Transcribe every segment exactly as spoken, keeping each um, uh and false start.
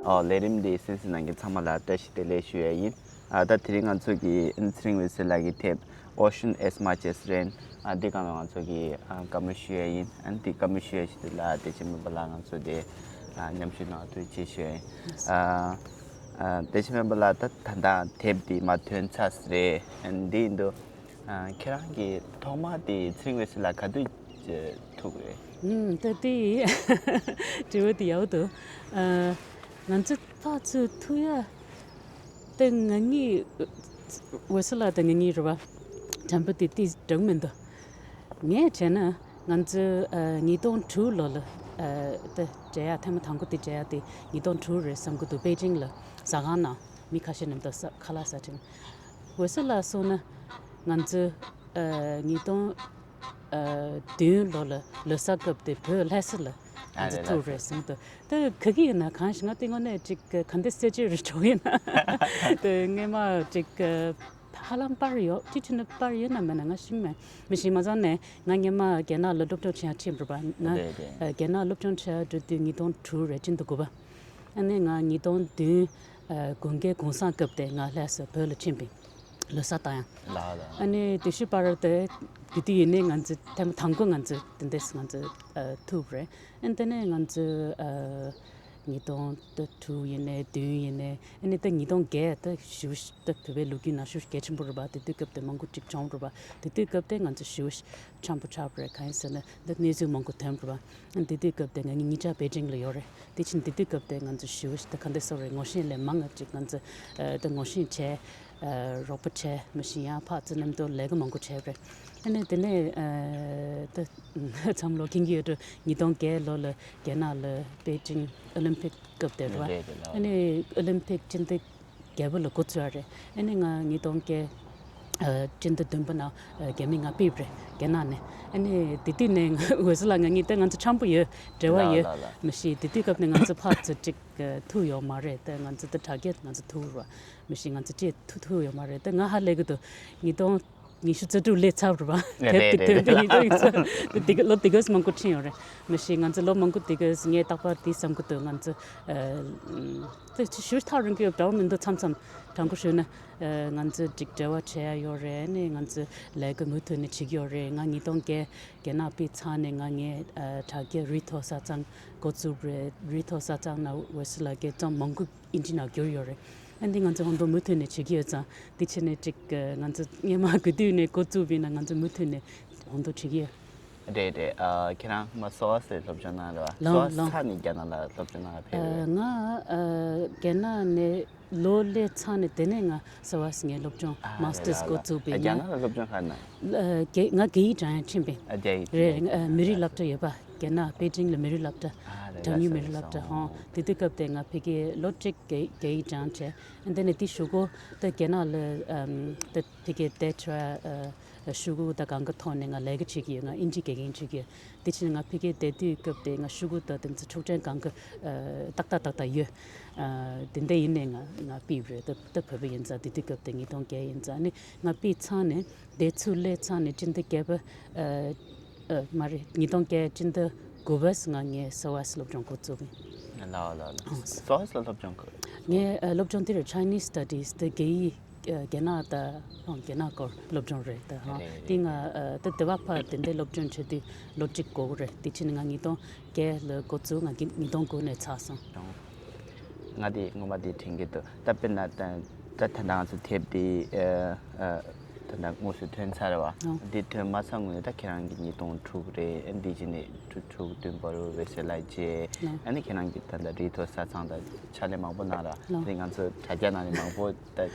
ཨོ། ལས་རིམ་འདི་གསན་གཟིགས་གནང་མཁན་ཚང་མ་ལ་བཀྲ་ཤིས་བདེ་ལེགས་ཞུ་ཡ་ཡིན། ཨ། ད་དེ་རིང་ང་ཚོ་གི་ཚེ་རིང་འོད་ཟེར་ལགས་ཀྱི་དེབ་Ocean as much as rain། ཨ། འདི་སྒང་ལ་ང་ཚོ་གི་ཨ། བཀའ་མོལ་ཞུ་ཡ་ཡིན། ཨ། འདི་བཀའ་མོལ་ཞུ་ཡ་ཞིག་འདུག་ལ། བདེ་ཆེན་སྨན་པ་ལགས་ང་ཚོ་དེ་ཨ། མཉམ་ཞུགས་གནང་བ་ཐུགས་རྗེ་ཆེ་ཞུ་ཡ་ཡིན། ཨ། ཨ། བདེ་ཆེན་སྨན་པ་ལགས། ད་ད་ལྟ་དེབ་འདི་མར་ཐོན་ཚར་རེད། ཨ། འདི་ཡིན་དུས། ཨ། ཁྱེད་རང་གིས་ཐོག་མར་དེ་ཚེ་རིང་འོད་ཟེར་ལགས་ག་དུས་ཐུག་རེད། ཨུམ། ད་དེ་དྲི་བ་དེ་ཡག་པོ་འདུག་ཨ། ང་ཚོ་ཕར་ཚུར་ཐུག་ཡ་དེ་ང་གཉིས། འོད་ཟེར་ལགས་དང་ང་གཉིས་རེད་པ། དྲན་པ་དེ་ཏོག་ཙམ་འདྲ་གི་མི་འདུག་ངས་བྱས་ན་ང་ཚོ་ཨ། ཉིས་སྟོང་དྲུག་ལོ་ལ་ཨ། དེ་མཇལ་ཡ་ཐེངས་མ་དང་པོ་དེ་མཇལ་ཡ་དེ་ཉིས་སྟོང་དྲུག་རེད་བསམ་གི་འདུག་པེ་ཅིང་ལ་ཟ་ཁང་ནང་མི་ཁ་ཤས་མཉམ་དུ་ཁ་ལག་ཟ་ཁྲིམས། འོད་ཟེར་ལགས་སོང་ན་ང་ཚོ་ཨ། ཉིས་སྟོང་ཨ། བདུན་ལོ་ལ་ལོ་གསར་སྐབས་དེ་བོད་ལྷ་ས་ལ་ང་ཨ། ཚོ་རེད། ཐུག་ལྷ་རེད་ས། གསུངས་འདུག་དེ་ག་གི་ཡིན་ན། གང་ཞིག་ང་དེ་དངོས་གནས་ཅིག་ག་འདྲ་སེ་ཅིག་རེད་འགྲོ་ཡིན་ན། དེ་སྔོན་མ་ཅིག་ཧ་ལམ་པར་ཡོད། ཅི་ཐུབ་ན་པར་ཡོད་ན་མེད་ན་ང་ཤེས་མེད། མི་ཤེས། མ་ཚང་ནས་ང་སྔོན་མ་རྒྱ་ནག་ལ་སློབ་སྦྱོང་བྱེད་ཡ་ཕྱིན་པ་རེད་པ། ང་རེད་རེད། ཨ། རྒྱ་ནག་སློབ་སྦྱོང་བྱེད་ཡ་འགྲོ་དུས་ཉིས་སྟོང་དྲུག་རེད། བཅུ་བདུན་དགུ་པ། ཨ་ནི་ང་ཉིས་སྟོང་བདུན་ཨ། དགུན་ཁའི་གུང་སེང་སྐབས་དེ་ང་ལྷ་ས་བོད་ལ་ཕྱིན་པ་ཡིན། ལོ་གསར་བཏང་ཡ། ལགས་ལགས། ཨ་ནི་དེ་ཤུ་པར་དེ་དེ་དུས་ཡིན་ནའི་ང་ཚོ་ཐེངས་མ་དང་པོ་ང་ཚོ་དེ་འདྲས་ང་ཚོ་ཨ། ཐུག་པ་རེད། ཨ་ནི་དེ་ནས་ང་ཚོ་ཨ། ཉིས་སྟོང་དྲུག་ཡིན་ནའི་བདུན་ཡིན་ནའི། ཨ་ནི་ད་ཉིས་སྟོང་བརྒྱད་ད་ཞེ་པོ་ད་བོད་པའི་ལོ་རྒྱུས་ནང་ཞེ་པོ་གལ་ཆེན་པོ་རེད་པ། དེ་དུས་སྐབས་དེ་མང་པོ་ཅིག་བྱུང་རེད་པ། དེ་དུས་སྐབས་དེ་ང་ཚོ་ཞེ་པོ་འཆམ་པོ་ཆགས་པ་རེད། གང་ཡིན་ཟེར་ན་ད་གནས་ཚུལ་མང་པོ་ཐོན་པ་རེད་པ། དེ་དུས་སྐབས་དེ་ང་གཉིས་ཆ་པེ་ཅིང་ལ་ཡོད་རེད། དེ་ཕྱིན་དེ་དུས་སྐབས་དེ་ང་ཚོ་ཞེ་པོ་ད་ག་འདྲ་ཟེར་དགོས་རེད། ངོ་ཤེས་ལས་མང་ང་ཅིག་ང་ཚོ་ཨ། ད་ངོ་ཤེས་བྱས། ཨ། རོགས་པ་བྱས། མ་གཞི་ཡང་ཕར་ཚུར་མཉམ་དུ་ལས་ཀ་མང་པོ་བྱས་པ་རེད། ཨ་ནི་དེ་ནས་ཨ། ད་མཚམས་ལོ་མཁྱེན་གྱི་ཡོད་འགྲོ། ཉིས་སྟོང་བརྒྱད་ལོ་ལ་རྒྱ་ནག་ལ་པེ་ཅིང་ཨོ་ལིམ་པིག་སྐབས་དེ་རེད་པ། རེད་རེད་ལགས། ཨ་ནི་ཨོ་ལིམ་པིག་སྤྱི་ཟླ་བརྒྱད་པ་ལ་འགོ་བཙུགས་པ་རེད། ཨ་ནི་ང་ཉིས་སྟོང་བརྒྱད་ཨ། སྤྱི་ཟླ་བདུན་པ་ནང་ཨ། རྒྱ་མི་ང་ཕེབས་པ་རེད་རྒྱ་ནག་ནས། ཨ་ནི་དེ་དུས་ནས་ང་འོད་ཟེར་ལགས་ང་གཉིས་ད་ང་ཚོ་འཆམ་པོ་ཡོད། འབྲེལ་བ་ལགས་ཡོད། ལགས་ལགས། མ་གཞི་དེ་དུས་སྐབས་ནས་ང་ཚོ་ཕར་ཚུར་ཅིག་ཨ། ཐུག་ཡོད་མ་རེད། ད་ང་ཚོ་ད་དྲ་རྒྱ་ང་ཚོ་ཐུག་རེད་པ། མ་གཞི་ང་ཚོ་ཅིག་ཐུག་ཐུག་ཡོད་མ་རེད། ད་ང་ཧ་ལས་གི་འདུག་ཉིས་སྟོང་ཉི་ཤུ་རྩ་དྲུག་སླེབས་ཚར་རེད་པ། རེད་དེབ་དེ་རེད་ཐོན་དུས་རེད། ཉིས་སྟོང་ཉི་ཤུ་རྩ་དྲུག་དེ་ལོ་དེ་ག་ཙམ་མང་པོ་ཕྱིན་ཡོད་རེད། མ་གཞི་ང་ཚོ་ལོ་མང་པོ་དེ་ག་ཙམ་ངས་རྟག་པར་དེ་བསམ་གི་འདུག་ང་ཚོ་ཨ། ད་ཅིག་ཞེ་པོ་ཐག་རིང་གི་ཡོད་འདྲ་བོ་མི་འདུག་མཚམས་མཚམས་དྲང་པོ་ཞུས་ན། ཨ། ང་ཚོ་ཅིག་འབྲེལ་བ་བྱེད་ཡ་ཡོད་རེད། ཨ་ནི་ང་ཚོ་ལས་ཀ་མུ་མཐུད་ནས་བྱེད་ཀྱི་ཡོད་རེད། ང་ཉིས་སྟོང་བརྒྱད་རྒྱ་ནག་ཕེབས་ཚར་ནས་ང་ངའི་ཨ། དྲ་རྒྱ་རི་མཐོ་ས་གཙང་འགོ་བཙུགས་པ་རེད། རི་མཐོ་ས་གཙང་ནང་འོད་ཟེར་ལགས་ཀྱིས་རྩོམ་མང་པོ་ཨིན་ཇི་ནང་བསྒྱུར་ཡོད་རེད། ཨ་འདི་ང་ཚོ་ཧོན་ཏོ་མུ་མཐུད་ནས་བྱེད་ཀྱི་ཡོད་ཙང་། འདི་བྱས་ནས་ཅིག་ང་ཚོ་སྔོན་མ་གི་དུས་ནས་འགོ་བཙུགས་པ་ཡིན་ན་ང་ཚོ་མུ་མཐུད་ནས་ཧོན་ཏོ་བྱེད་ཀྱི་ཡོད། རེད་རེད། ཨ། ཁྱེད་རང་མར་སོ་ཝཱས་ལ་སློབ་སྦྱོང་གནང་རེད་པ། ལོང་སོ་ཝཱས་ལོང་ཚར་ནས་རྒྱ་ནག་ལ་སློབ་སྦྱོང་གནང་ལ་ཕེབས་ཨ། རེད། ང་ཨ། རྒྱ་ནག་ནས་ལོ་སླེབས་ཚར་ནས་དེ་ནས་ང་སོ་ཝཱས་ངའི་སློབ་སྦྱོང་ཨ། མཱས་ཊར་ལ་འགོ་བཙུགས་པ་ཡིན་ན། རྒྱ་ནག་ལ་སློབ་སྦྱོང་ག་རེ་གནང་། ཨ། རྒྱ་ང་རྒྱ་ཡིག་སྦྱང་ཡ་ཕྱིན་པ་ཡིན། ཨ། རྒྱ་ཡིག་རེད། ཨ། མི་རིགས་སློབ་གྲྭ་ཡོད་པ། རྒྱ་ནག་པེ་ཅིང་ལ་མི་རིགས་སློབ་གྲྭ། ཨ། རེད། འདྲ་མིན་མི་རིགས་སློབ་གྲྭ། ཧོ། དེ་དུས་སྐབས་དེ་ང་ཕ་གིར་ལོ་གཅིག་རྒྱ་རྒྱ་ཡིག་སྦྱངས་བྱས། ཨ། དེ་ནས་དེ་གཞུག་གུ་ད་རྒྱ་ནག་ལ་ཨམ། ད་ཕ་གིར་བསྡད་བྱས། ཨ། ཤོག་གུ་དང་གང་ག་ཐོག་ནས་ང་ལས་ཀ་བྱེད་ཀྱི་ཡོད། ང་ཨིན་ཇི་དགེ་རྒན་བྱེད་ཀྱི་ཡོད། དེ་ཕྱིན་ང་ཕ་གིར་བསྡད་དུས་སྐབས་དེ་ང་ཤོག་གུ་དང་དེ་ཚོ་ཕྱུགས་ཕྲན་གང་ག་ཨ། ཏག་ཏག་ཏག་ཏག་ཡོད། ཨ། དེ་འདྲ་ཡིན་ནའི་ང་ང་ཕེབས་པ་རེད། ད་ད་བོད་པ་ཡིན་ཙང་། དེ་དུས་སྐབས་དེ་ཉིས་སྟོང་བརྒྱད་ཡིན་ཙང་། ཨ་ནི་ང་ཕེབས་ཚར་ནས་དེ་ཚུར་སླེབས་ཚར་ནས་སྤྱི་ཟླ་བརྒྱད་པ། ཨ། ཨ། མ་རེད། ཉིས་སྟོང་བརྒྱད་སྤྱི་ཟླ་དགུ་པ་ང་ངའི་སོ་ཝཱས་སློབ་སྦྱོང་འགོ་བཙུགས་པ་ཡིན། ལགས་ལགས་ལགས། ཨང་། སོ་ཝཱས་ལ་སློབ་སྦྱོང་ག་རེ། ངའི་ཨ། སློབ་སྦྱོང་དེ་རེད། Chinese Studies། དེ་རྒྱ་ཡིག་ཨ། རྒྱ་ནག་དང་། ཨང་། རྒྱ་ནག་སྐོར་སློབ་སྦྱོང་རེད་ད། ཧང་། རེད་རེད། དེ་ང་ཨ། ད་དེ་བ་ཕར་དེ་འདྲའི་སློབ་སྦྱོང་བྱེད་དུས་ལོ་གཅིག་འགོར་གི་རེད། དེ་ཕྱིན་ང་ཉིས་སྟོང་བརྒྱད་ལ་འགོ་བཙུགས། ང་གི་ཉིས་སྟོང་དགུ་ནས་ཚར་སོང་། ང་དེ་སྔོན་མ་དེ་དྲན་གྱི་འདུག་ད་དཔེར་ན་ད་ད་ད་ང་ཚོ་དེབ་དེ་ཨ། ཨ། ད་ད་དངོས་སུ་ཐོན་ཚར་བ། ཨང་། དེ་ཐོན་མ་ཚར་སྔོན་ད་ཁྱེད་རང་གི་ཉིས་སྟོང་དྲུག་རེད། ཨ། འདི་བྱས་ནས་དྲུག་དྲུག་བདུན་བར་དུ་འོད་ཟེར་ལགས་བྱས། ཨང་། ཨ་ནི་ཁྱེད་རང་གི་ད་ད་རི་མཐོ་ས་གཙང་དང་ཕྱག་ལས་མང་པོ་གནང་ར། ཨང་། དེ་ང་ཚོ་དྲ་རྒྱ་ནང་ནས་མང་པོ་ད་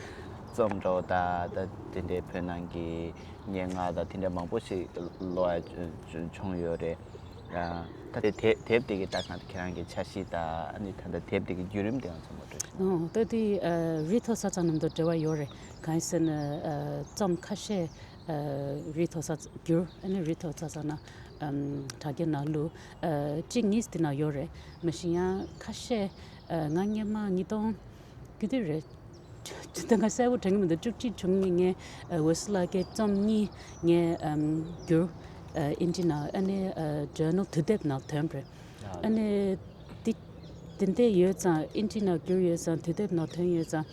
རྩོམ་འདྲ་བོ་ད་ད་དེ་འདྲའི་བོད་ནང་གི་སྙན་ངག་དང་དེ་འདྲ་མང་པོ་ཞིག་ཀློག་ཡ་བྱུང་ཡོད་རེད། ཨ། ད་དེ་དེབ་དེབ་དེ་གི་ད་གང་ཁྱེད་རང་གི་འཆར་གཞི་དང་། ཨ་ནི་ད་ལྟ་དེབ་དེ་གི་བརྒྱུད་རིམ་དེ་ང་ཚོ་མ་འགྲོ་ཞིག་ཨོ། ད་དེ་ཨ། རི་མཐོ་ས་གཙང་ནང་དུ་འབྲེལ་བ་ཡོད་རེད། གང་ཡིན་ཟེར་ན་ཨ། རྩོམ་ཁ་ཤས་ཨ། རི་མཐོ་ས་བསྒྱུར། ཨ་ནི་རི་མཐོ་ས་གཙང་ནང་ཨམ། དྲ་རྒྱ་ནང་བླུགས། ཨ། གཅིག་གཉིས་དེ་ནང་ཡོད་རེད། མ་གཞི་ཡང་ཁ་ཤས་ཨ། ང་སྔོན་མ་ཉིས་སྟོང་གི་དུས་རེད། ད་ང་གསལ་པོ་དྲན་གྱི་མི་འདུག་བཅུ་གཅིག་བཅུ་གཉིས་ངས་ཨ། འོད་ཟེར་ལགས་ཀྱི་རྩོམ་གཉིས་ངས་ཨམ། བསྒྱུར། ཨ། ཨིན་ཇི་ནང་། ཨ་ནི་ཨ། ཇར་ནལ་དུས་དེབ་ནང་ཐོན་པ་རེད། ཨ་ནི་དེ་ དེ་འདྲ་ཡོད་ཙང་། ཨིན་ཇི་ནང་བསྒྱུར་ཡོད་ཙང་། དུས་དེབ་ནང་ཐོན་ཡོད་ཙང་།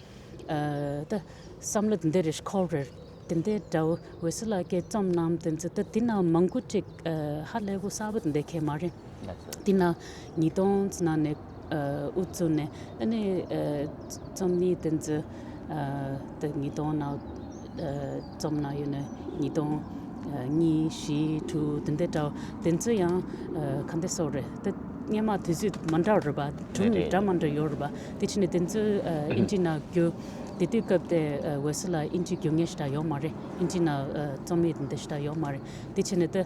ཨ། ད་བསམ་བློ་དེ་འདྲ་རེ་འཁོར་རེད། དེ་འདྲ་འདྲ་བོ་ཝེ་སི་ལགས་ཀྱིས་རྩོམ་གནང་དེ་ཚོ། ད་དེ་ནང་མང་པོ་ཅིག་ཨ། ཧ་ལས་པོ་གསར་པ་དེ་འདྲ་གང་ཡང་མ་རེད། དེ་ནང་ཉིས་སྟོང་ཙམ་ནང་ནས་ཨ། དབུ་བཙུགས་ནས། ཨ་ནི་ཨ། རྩོམ་ཡིག་དེ་ཚོ། ཨ། ད་ཉིས་སྟོང་ནང་ཨ། རྩོམ་གནང་ཡོད་ན། ཉིས་སྟོང་ཨ། གཉིས། བཞི། དྲུག་དེ་འདྲ་འདྲ་བོ། དེ་ཚོ་ཡང་ཨ། ག་འདྲ་ཟེར་དགོས་རེད། ད་སྔོན་མ་དུས་ཚོད་མ་འདྲ་བ་རེད་པ། སྒྲུང་རེད་རེད། འདྲ་མ་འདྲ་ཡོད་རེད་པ། དེ་བྱས་ནས་དེ་ཚོ་ཨ། ཨིན་ཇི་ནང་བསྒྱུར། དེ་དུས་སྐབས་དེ་ཨ། ཝེ་སི་ལགས་ཨིན་ཇི་བསྒྱུར་མཁན་ཞེ་དྲག་ཡོད་མ་རེད། ཨིན་ཇི་ནང་ཨ། རྩོམ་ཡིག་དེ་འདྲ་ཞེ་དྲག་ཡོད་མ་རེད། དེ་བྱས་ནས་ད་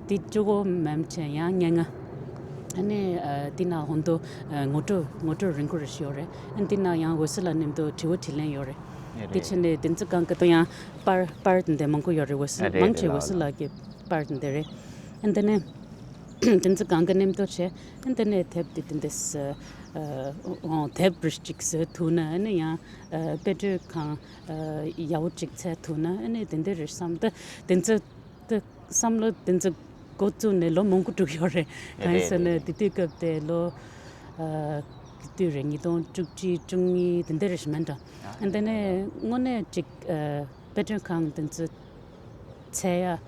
དེ་གཅིག་པོ་མིན་པ་བྱས་ཡང་སྙན་ངག་ཨ་ནི་ཨ། དེ་ནང་ཧོན་དུ་ཨ། ངོ་སྤྲོད་ངོ་སྤྲོད་རིང་པོ་རེ་ཞིག་ཡོད་རེད། ཨ་ནི་དེ་ནང་ཡང་ཝེ་སི་ལགས་མཉམ་དུ་དྲི་བ་དྲིས་ལན་ཡོད་རེད། རེད། དེ་བྱས་ནས་དེ་ཚོ་གང་ག་དུ་ཡང་པར་པར་དེ་འདྲ་མང་པོ་ཡོད་རེད། ཝེ་སི། རེད་མང་ཆེ་རེད། ཝེ་སི་ལགས་ཀྱི་པར་དེ་འདྲ་རེད། ཨ་ནི་དེ་ནས་དེ་ཚོ་གང་ག་མཉམ་དུ་བྱས། ཨ་ནི་དེ་ནས་དེབ་དེ་དེ་འདྲ་ཨ། འོ། དེབ་རེ་ཞིག་བཟོ་ཐུབ་ན། ཨ་ནི་ཡང་ཨ། དཔེ་སྐྲུན་ཁང་ཨ། ཡག་པོ་ཅིག་བཙུགས་ཐུབ་ན། ཨ་ནི་དེ་འདྲ་རེད་བསམ། ད་དེ་ཚོ། ད་བསམ་བློ་དེ་ཚོ་འགོ་བཙུགས་ནས་ལོ་མང་པོ་འགྲོ་གི་ཡོད་རེད། རེད་གང་ཡིན་ཟེར་ན། རེད་རེད། དེ་དུས་སྐབས་དེ་ལོ་ཨ། ག་དུས་རེད། ཉིས་སྟོང་བཅུ་གཅིག་བཅུ་གཉིས་དེ་འདྲ་རེད་ཞིག་མིན་འགྲོ། ཨ། ཨ་ནི་དེ་ནས་དངོས་གནས་ཅིག་ཨ། དཔེ་སྐྲུན་ཁང་དེ་ཚོ་བཙུགས་ཡ་ཨ།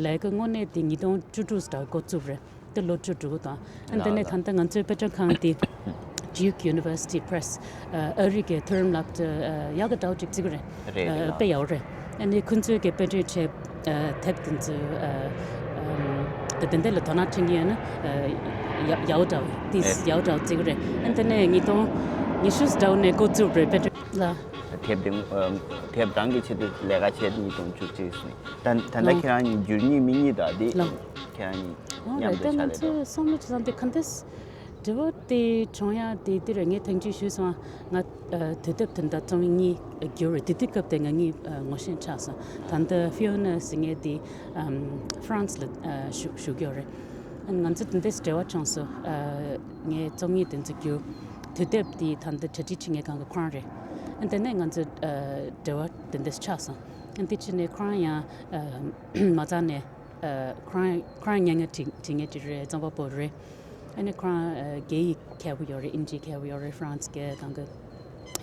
ལས་ཀ་དངོས་གནས་དེ་ཉིས་སྟོང་བཅུ་དྲུག་ཙམ་འགོ་བཙུགས་རེད། དེ་ལོ་བཅུ་དྲུག་དང་། ཨ་ནི་དེ་ནས་ད་ལྟ་ང་ཚོའི་དཔེ་སྐྲུན་ཁང་དེ་Duke University Press ཨ། ཨ་རི་གི་མཐོ་རིམ་སློབ་གྲྭ་ཨ། ཡག་གི་འདྲ་བོ་ཅིག་བརྩི་གི་རེད། རེད་རེད། ཨ། དཔེ་ཡག་པོ་རེད། ཨ་ནི་ཁོང་ཚོས་ཀྱི་དཔེ་སྐྲུན་བྱས་ཨ། དེབ་དེ་ཚོ་ཨ། ཨམ། དེ་དེ་འདྲ་ལ་དོ་སྣང་སྤྲད་ཀྱི་ཡོད་ན་ཨ། ཡག་ཡག་པོ་འདྲ་བོ། དེ་རེད། ཡག་པོ་འདྲ་བོ་བརྩི་གི་རེད། ཨ་ནི་དེ་ནས་ཉིས་སྟོང་ཉི་ཤུ་འདྲ་བོ་ནས་འགོ་བཙུགས་རེད། དཔེ་སྐྲུན་ལ། དེབ་དེ་ཨ། དེབ་རང་གི་ཆེད་དུ་ལས་ཀ་བྱས་ཏེ་ཉིས་སྟོང་བཅུ་གཅིག་ནས། ད་ད་ལྟ། ཨོ། ཁྱེད་རང་གཉིས་བསྒྱུར་མཁན་མི་གཉིས་དང་དེ། ལགས། ཁྱེད་རང་གཉིས་ཨོ། མཉམ་རེད། དུ་ད་ཕྱག་ལས་ང་ཚོས་གཏོང་། བསམ་བློ་ཅིག་བཏང་དུས་ག་འདྲ། དྲི་བ་དེ་བྱུང་ཡ་དེ་དེ་རེད། ངས་ཐེངས་གཅིག་ཞུས་སོང་། ང་ཨ། དུས་དེབ་དེ་འདྲ་རྩོམ་ཡིག་གཉིས་བསྒྱུར་རེད། དེ་དུས་སྐབས་དེ་ང་གཉིས་ཨ། ངོ་ཤེས་ཆགས་སོང་། ད་ལྟ་ཧྥི་ཡོ་ན་ཟེར་མཁན་དེ་ཨམ། ཧྥ་རན་སི་ལ་ཨ། བཞུགས་བཞུགས་ཡོད་རེད། ཨ། ང་ཚོ་དེ་འདྲས་འབྲེལ་བ་བྱུང་སོང་། ཨ། ངས་རྩོམ་ཡིག་དེ་ཚོ་བསྒྱུར། དུས་དེབ་དེ་ད་ལྟ་གྲ་སྒྲིག་བྱེད་མཁན་གང་ག་ཁོ་རང་རེད། ཨ། དེ་ནས་ང་ཚོ་ཨ། འབྲེལ་བ་དེ་འདྲས་ཆགས་སོང་། ཨ། དེ་བྱས་ནས་ཁོ་རང་ཡང་ཨ། མ་རྩ་ནས། ཨ། ཁོ་རང་ཁོ་རང་སྙན་ངག་བྲི་བྲི་མཁན་ཅིག་རེད། རྩོམ་པ་པོ་རེད། ཨ་ནི་ཁོ་རང་ཨ། རྒྱ་ཡིག་མཁས་པོ་ཡོད་རེད། ཨིན་ཇི་མཁས་པོ་ཡོད་རེད། ཧྥ་རན་སི་སྐད་གང་ག་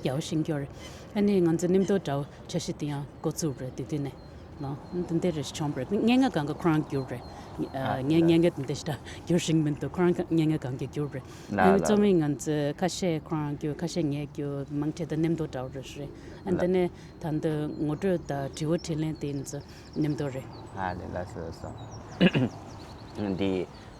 ཡག་པོ་ཤེས་ཀྱི་ཡོད་རེད། ཨ་ནི་ང་ཚོ་མཉམ་དུ་འདྲ་བོ་འཆར་གཞི་དེ་ཡང་འགོ་བཙུགས་རེད། དེ་དུས་ནས་ལོ་འདི་འདྲ་རེ་བྱུང་བ་རེད། སྙན་ངག་གང་ག་ཁོ་རང་བསྒྱུར་རེད། ཨ། ཨ། ངས་ལགས། སྙན་ངག་དེ་འདྲ་ཞིག་བསྒྱུར་ཤེས་མི་འདུག་ཁོ་རང་སྙན་ངག་གང་ག་བསྒྱུར་རེད། ལགས་ཨ་ནི་ལགས། རྩོམ་ཡིག་ང་ཚོ་ཁ་ཤས་ཁོ་རང་བསྒྱུར། ཁ་ཤས་ངས་བསྒྱུར། མང་ཆེ་ད་མཉམ་དུ་འདྲ་བོ་རེ་རེད། ཨ་ནི་དེ་ནས་ད་ལྟ་ངོ་སྤྲོད་དང་དྲི་བ་དྲིས་ལན་དེ་ཚོ་མཉམ་དུ་རེད། ཨ་ལས། ལགས་སོ་ལགས་སོ། འདི་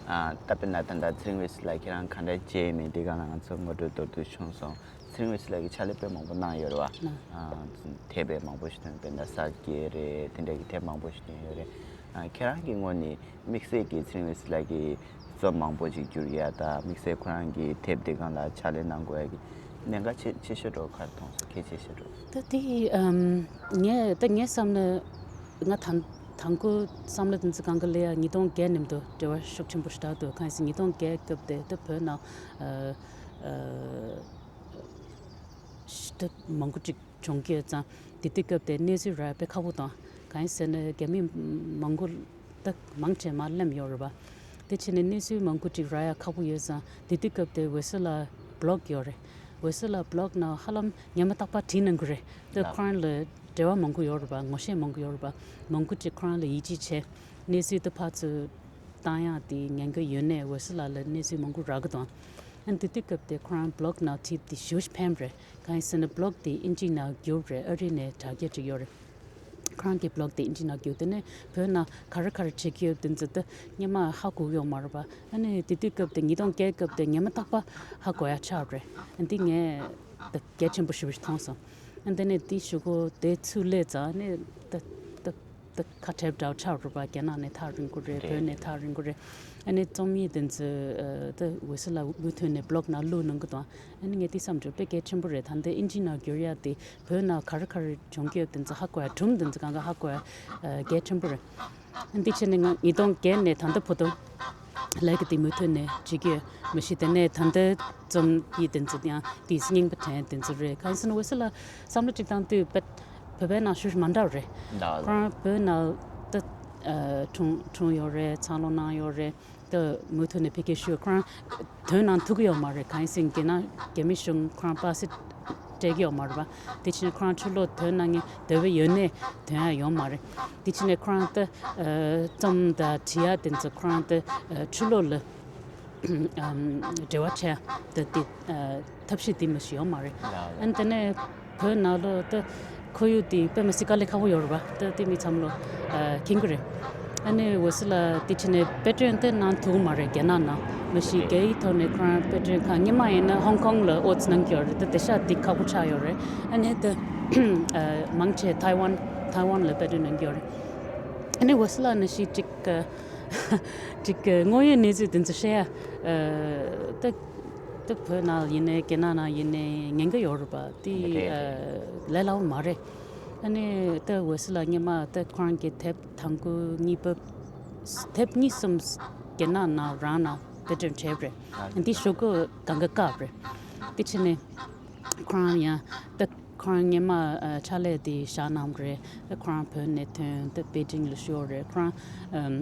ཨ། ད་དཔེར་ན་ད་ལྟ་ཚེ་རིང་ཝེ་སི་ལགས་ཁྱེད་རང་ག་འདྲ་བྱས་མེད་དེ་སྒང་ལ་ང་ཚོ་ངོ་སྤྲོད་མདོར་བསྡུས་བྱུང་སོང་། ཚེ་རིང་ཝེ་སི་ལགས་ཀྱིས་ཕྱག་ལས་དཔེ་མང་པོ་གནང་ཡོད་རེད་པ། ལགས། ཨ། དེབ་དཔེ་མང་པོ་ཞིག་ཐོན། དཔེར་ན་གསར་བསྐལ་རེད། དེ་འདྲ་གི་དེབ་མང་པོ་ཞིག་ཐོན་ཡོད་རེད། ཨ། ཁྱེད་རང་གི་ངོས་ནས་དམིགས་བསལ་གྱི་ཚེ་རིང་ཝེ་སི་ལགས་ཀྱི་རྩོམ་མང་པོ་ཞིག་བསྒྱུར་ཡ་དང་། དམིགས་བསལ་ཁོ་རང་གི་དེབ་དེ་སྒང་ལ་ཕྱག་ལས་གནང་དགོས་ཡ་གི་གནད་འགག་ཆེ་ཆེ་ཤོས་འདྲ་བོ་ག་རེ་མཐོང་སོང་། གལ་ཆེ་ཤོས་འདྲ་བོ། ད་དེ་ཨམ། ངས་ད་ངས་བསམ་ན། ང་ད་དང་པོ་བསམ་བློ་དེ་ཚོ་གང་ག་སླེབས་ཡ་ཉིས་སྟོང་བརྒྱད་མཉམ་དུ་འབྲེལ་བ་ཤུགས་ཆེན་པོ་ཞེ་དྲག་འདུག་གང་ཡིན་ཟེར་ན་ཉིས་སྟོང་བརྒྱད་སྐབས་དེ་ད་བོད་ནང་ཨ། ཨ། ཞི་འགྲིག་མང་པོ་ཅིག་བྱུང་གི་ཡོད་ཙང་། དེ་དུས་སྐབས་དེ་གནས་ཚུལ་རག་ཡ་དཔེ་ཁག་པོ་དང་། གང་ཡིན་ཟེར་ན་རྒྱ་མི་མང་པོ་ད་མང་ཆེ་མར་སླེབས་ཡོད་རེད་པ། དེ་བྱས་ནས་གནས་ཚུལ་མང་པོ་ཅིག་རག་ཡ་ཁག་པོ་ཡོད་ཙང་། དེ་དུས་སྐབས་དེ་ཝེ་སི་ལགས་བི་ལོག་ཡོད་རེད། ཝེ་སི་ལགས་བི་ལོག་ནང་ཧ་ལམ་ཉི་མ་རྟག་པར་བྲིས་གནང་གི་རེད། ད་ལགས། ཁོ་རང་ལ་འབྲེལ་བ་མང་པོ་ཡོད་རེད་པ། ངོ་ཤེས་མང་པོ་ཡོད་རེད་པ། མང་པོ་ཅིག་ཁོ་རང་ལ་ཡིད་ཆེས་བྱས། གནས་ཚུལ་དེ་ཕར་ཚུར་བཏང་ཡག་དེ་ཉེན་ཁ་ཡོད་ནའི་ཝེ་སི་ལགས་ལ་གནས་ཚུལ་མང་པོ་རག་གི་འདུག་ཨ་ནི་དེ་དུས་སྐབས་དེ་ཁོ་རང་བི་ལོག་ནང་བྲིས་དེ་ཞེ་པོ་ཕན་པ་རེད། གང་ཡིན་ཟེར་ན་བི་ལོག་དེ་ཨིན་ཇི་ནང་བསྒྱུར་རེད། ཨ་རི་ནས་དྲ་རྒྱ་བྲིས་ཡོད་རེད། ཁོ་རང་གི་བི་ལོག་དེ་ཨིན་ཇི་ནང་བསྒྱུར། དེ་ནས་བོད་ནང་ག་རེ་ག་རེ་བྱེད་ཀྱི་ཡོད་དེ་ཚོ་ད་སྔོན་མ་ཧ་གོ་ཡོད་མ་རེད་པ། ཨ་ནི་དེ་དུས་སྐབས་དེ་ཉིས་སྟོང་བརྒྱད་སྐབས་དེ་ཉི་མ་རྟག་པར་ཧ་གོ་ཡ་ཆགས་རེད། ཨ་འདི་ངས་ད་གལ་ཆེན་པོ་ཞེ་པོ་ཞིག་མཐོང་སོང་། ཨ་དེ་ནས་དེ་གཞུག་གུ་དེ་ཚུར་སླེབས་ཙང་ནས་ད་ད། ད་ཁ་བྲལ་འདྲ་བོ་ཆགས་རེད་པ། རྒྱ་ནག་ནས་ཐག་རིང་པོ་རེད། རེད། བོད་ནས་ཐག་རིང་པོ་རེད། ཨ་ནི་རྩོམ་ཡིག་དེ་ཚོ་ཨ་ད་ཝེ་སི་ལགས་མུ་མཐུད་ནས་བི་ལོག་ནང་བླུགས་གནང་གི་འདུག་ཨ་ནི་ངས་དེ་བསམ་གྱི་འདུག་དཔེ་གལ་ཆེན་པོ་རེད། ད་འདི་ཨིན་ཇི་ནང་བསྒྱུར་ཡག་དེ་བོད་ནང་ག་རེ་ག་རེ་བྱུང་གི་ཡོད་དེ་ཚོ་ཧ་གོ་ཡ། སྒྲུང་དེ་ཚོ་གང་ག་ཧ་གོ་ཡ་ཨ་གལ་ཆེན་པོ་རེད། ཨ་འདི་བྱས་ནས་ང་ཉིས་སྟོང་བརྒྱད་ནས་ད་ལྟ་བར་དུ་ལས་ཀ་དེ་མུ་མཐུད་ནས་བྱེད་ཀྱི་ཡོད། མ་གཞི་དེ་ནས་ད་ལྟ་རྩོམ་ཡིག་དེ་ཚོ་ཡང་དེ་རྙིང་པ་དྲན་དེ་ཚོ་རེད། གང་ཡིན་ཟེར་ན་ཝེ་སི་ལགས་བསམ་བློ་གཅིག་བཏང་དུས་བོད་བོད་པའི་ནང་ཞེ་པོ་མ་འདྲ་བ་རེད། འདྲ་བ་རེད། ཁོ་རང་བོད་ནང་ད་ ཨ་འཁྲུངས་འཁྲུངས་ཡོད་རེད། འཚར་ལོངས་གནང་ཡོད་རེད། ད་མུ་མཐུད་ནས་ཕ་གིར་བཞུགས། ཁོ་རང་དོན་གནང་ཐུབ་ཀྱི་ཡོད་མ་རེད། གང་ཡིན་ཟེར་ན་རྒྱ་ནག་རྒྱ་མི་གཞུང་ཁོ་རང་པ་སེ་སྤྲད་ཀྱི་ཡོད་མ་རེད་པ། དེ་ཕྱིན་ཁོ་རང་ཕྱི་ལོགས་དོན་གནང་མཁན་འདོད་པ་ཡོད་ནའི་དོན་ཡག་ཡོད་མ་རེད། དེ་ཕྱིན་ཁོ་རང་ད་ཨ་རྩོམ་དང་བྲིས་ཡག་དེ་ཚོ་ཁོ་རང་ད་ཨ་ཕྱི་ལོགས་ལ་ཨམ་འབྲེལ་བ་བྱས་ད་དེ་ཨ་ཐབས་ཤེས་དེ་མ་ཞིག་ཡོད་མ་རེད། ལགས་ལགས། ཨ་ནི་དེ་ནས་བོད་ནང་ལོགས་ད་ཁོར་ཡུག་དེ་དཔེ་མི་སྲིད་དཀའ་ལས་ཁག་པོ་ཡོད་རེད་པ། ད་དེ་མི་ཚང་མ་ལོ་ཨ་མཁྱེན་གྱི་རེད། ཨ་ནི་འོད་ཟེར་ལགས་དེ་ཕྱིན་ནས་དཔེ་སྐྲུན་དེ་གནང་ཐུབ་ཀྱི་མ་རེད། རྒྱ་ནག་ནང་མ་གཞི་རྒྱ་ཡིག་ཐོག་ནས་ཁོ་རང་དཔེ་སྐྲུན་ཁང་སྔོན་མ་ཡིན་ན་ཧོང་ཀོང་ལ་ཨོ་ཙི་གནང་གི་ཡོད་རེད། ད་དེང་སང་དེ་ཁག་པོ་ཆགས་ཡོད་རེད། ཨ་ནི་ད་ཨ་མང་ཆེ་ཐའེ་ཝན་ཐའེ་ཝན་ལ་དཔེ་སྐྲུན་གནང་གི་ཡོད་རེད། ཨ་ནི་འོད་ཟེར་ལགས་ནང་བཞིན་ཅིག་ཨ་ཅིག་དངོས་ཡོད་གནས་ཚུལ་དེ་ཚོ་བཤད་ཡ་ཨ་ད་ད་བོད་ནང་ཡིན་ནའི་རྒྱ་ནག་ནང་ཡིན་ནའི་ཉེན་ཁ་ཡོད་རེད་པ། དེ་རེད་རེད། ཨ་ལས་སླ་པོ་མ་རེད། ཨ་ནི་ད་འོད་ཟེར་ལགས་སྔོན་མ་ད་ཁོ་རང་གི་དེབ་དང་པོ་གཉིས་པ་དེབ་གཉིས་གསུམ་རྒྱ་ནག་ནང་རང་ནང་དཔེ་སྐྲུན་བྱས་པ་རེད། ཨ་འདི་ཞོགས་ཀས་སྒང་ག་བཀག་པ་རེད། དེ་ཕྱིན་ནས་ཁོ་རང་ཡང་ད་ཁོ་རང་སྔོན་མ་ཨ་ཕྱག་ལས་དེ་བཞག་གནང་བ་རེད། ད་ཁོ་རང་བོད་ནས་ཐོན་ད་པེ་ཅིང་ལ་བཞུགས་པ་རེད། ཁོ་རང་ཨམ་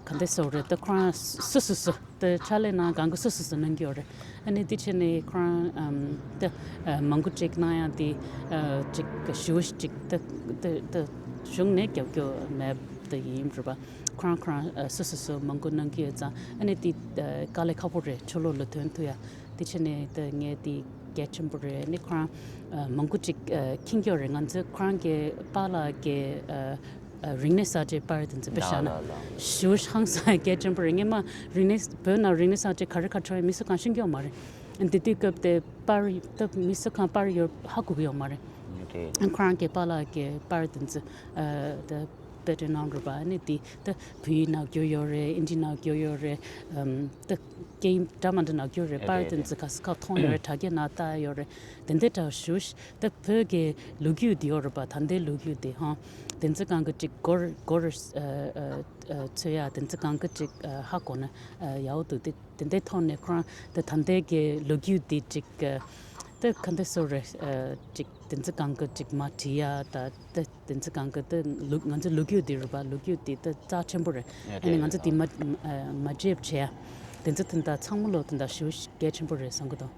ག་འདྲ་ཟེར་དགོས་རེད། ད་ཁོ་རང་སོ་སོ་སོ་ད་ཕྱག་ལས་གནང་སྒང་ག་སོ་སོ་སོ་གནང་གི་ཡོད་རེད། ཨ་ནི་དེ་བྱས་ནས་ཁོ་རང་ཨམ་ད་ཨ་མང་པོ་ཅིག་གནང་ཡག་དེ་ཨ་ཅིག་ཞུ་ཅིག་ད་ད་ད་གཞུང་ནས་རྒྱབ་སྐྱོར་མེད་པ་ཡིན་རེད་པ། ཁོ་རང་ཁོ་རང་ཨ་སོ་སོ་སོ་མང་པོ་གནང་གི་ཡོད་ཙང་ཨ་ནི་དེ་ཨ་དཀའ་ལས་ཁག་པོ་རེད། ཕྱི་ལོགས་ལ་ཐོན་ཐུབ་ཡག་དེ་བྱས་ནས་ད་ངས་དེ་གལ་ཆེན་པོ་རེད། ཨ་ནི་ཁོ་རང་ཨ་མང་པོ་ཅིག་ཨ་མཁྱེན་གྱི་ཡོད་རེད། ང་ཚོའི་ཁོ་རང་གི་པཱ་ལགས་ཀྱི་ཨ་ཨ་རིག་གནས་གསར་བརྗེའི་པར་དེ་ཚོ་དཔེ་བཞག་ན་ལགས་ལགས་ལགས། ཞེ་པོ་ཧང་སང་གལ་ཆེན་པོ་རེད། སྔོན་མ་རིག་གནས་བོད་ནང་རིག་གནས་གསར་བརྗེ་ག་རེ་ག་རེ་བྱུང་ཡོད་མི་སུ་གང་ཤེས་ཀྱི་ཡོད་མ་རེད། དེ་དུས་སྐབས་དེ་པར་ད་མི་སུ་གང་པར་ཡོད་ཧ་གོ་གི་ཡོད་མ་རེད། རེད། ཁོ་རང་གི་པཱ་ལགས་ཀྱི་པར་དེ་ཚོ་ཨ་ད་དཔེ་སྐྲུན་གནང་རེད་པ། ཨ་ནི་དེ་ད་བོད་ཡིག་ནང་བསྒྱུར་ཡོད་རེད། ཨིན་ཇི་ནང་བསྒྱུར་ཡོད་རེད། ཨམ་ད་སྐད་ཡིག་འདྲ་མི་འདྲ་ནང་བསྒྱུར་རེད། པར་དེ་ཚོ་ག་ས་ག་མཐོང་ཡོད་རེད། དྲ་རྒྱ་ནང་བལྟས་ཡོད་རེད། དེ་འདྲ་འདྲ་ཞེ་པོ་ད་བོད་ཀྱི་ལོ་རྒྱུས་དེ་ཡོད་རེད་པ། ད་ལྟའི་ལོ་རྒྱུས་དེ་ཧང་དེ་ཚོ་སྒང་ག་ཅིག་སྒོར་སྒོར་ཨ་ཨ་ཨ་འཚོལ་ཡག་དེ་ཚོ་སྒང་ག་ཅིག་ཨ་ཧ་གོ་ན་ཨ་ཡག་པོ་འདུག་དེ་དེ་འདྲའི་ཐོག་ནས་ཁོ་རང་ད་ད་ལྟའི་གི་ལོ་རྒྱུས་དེ་ཅིག་ཨ་ད་ག་འདྲ་ཟེར་དགོས་རེད། ཨ་ཅིག་དེ་ཚོ་སྒང་ག་ཅིག་མར་བྲིས་ཡག་ད་ད་དེ་ཚོ་སྒང་ག་ད་ལོ་ང་ཚོའི་ལོ་རྒྱུས་དེ་རེད་པ། ལོ་རྒྱུས་དེ་ད་རྩ་ཆེན་པོ་རེད། ཨ་ནི་ང་ཚོ་དེ་མ་ཨ་མ་བརྗེད་བྱས་ཡག་དེ་ཚོ་དེ་འདྲ་ཚང་མ་ལོ་དེ་འདྲ་ཞེ་པོ་གལ་ཆེན་པོ་རེད་བསམ་གི་འདུག་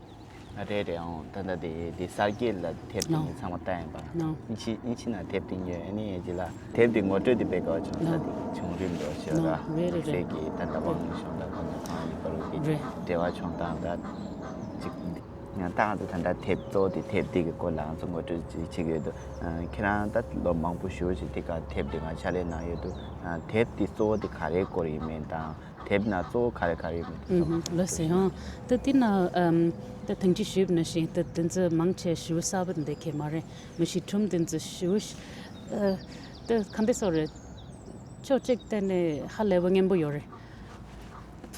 ཨ་རེད་རེད། ཨང་། ད་ལྟ་དེ་དེ་གསར་སྐྱེས་ལ་དེབ་དེ་ངས་ཚང་མ་བལྟས་ཡིན་པ། ཨང་། ཨིན་ཇི་ཨིན་ཇི་ནང་དེབ་དེ་ཉོས། ཨ་ནི་ཡིན་གྱི་ལ་དེབ་དེ་ངོ་སྤྲོད་དེ་དཔེ་དགའ་བོ་བྱུང་། ད་དེ་བྱུང་རིམ་འདྲ་བོ་ཞིག་ལ་རེད་རེད་རེད། ཤེས་ཀྱི་ད་ལྟ་དབང་ལུང་ཞང་དང་ཁོང་ཚོ་གང་ཡིན་པ་རུ་དེ་རེད། འབྲེལ་བ་བྱུང་སྟངས་ད་ཅིག་ཡང་ད་ང་ཚོ་ད་ལྟ་དེབ་གཙོ་བོ་དེ་དེབ་དེ་གི་སྐོར་ལ་ང་ཚོ་ངོ་སྤྲོད་ཅིག་བྱེད་ཀྱི་ཡོད་དུས། ཁྱེད་རང་ད་ལོ་མང་པོ་ཞེ་པོ་ཅིག་དེ་ག་དེབ་དེ་ག་ཕྱག་ལས་གནང་ཡོད་དུས། དེབ་དེ་གཙོ་བོ་དེ་ག་རེའི་སྐོར་ཡིན་མིན་དང་། དེབ་ནང་གཙོ་བོ་ག་རེ་ག་རེ་ཡོད་མེད་དེ་ཚང་མ་ལགས་སོ། ཡང་ད་དེ་ནང་ཨམ་ད་ཐེངས་གཅིག་ཞུས་པ་ནང་བཞིན་ད་དེ་ཚོ་མང་ཆེ་ཞེ་པོ་གསར་པ་འདི་གས་མ་རེད། མ་གཞི་སྒྲུང་དེ་ཚོ་ཞེ་པོ་ཨ་ད་ག་འདྲ་ཟེར་དགོས་རེད། ཕྱོགས་གཅིག་བལྟས་ནས་ཧ་ལས་པ་སྙན་པོ་ཡོད་རེད།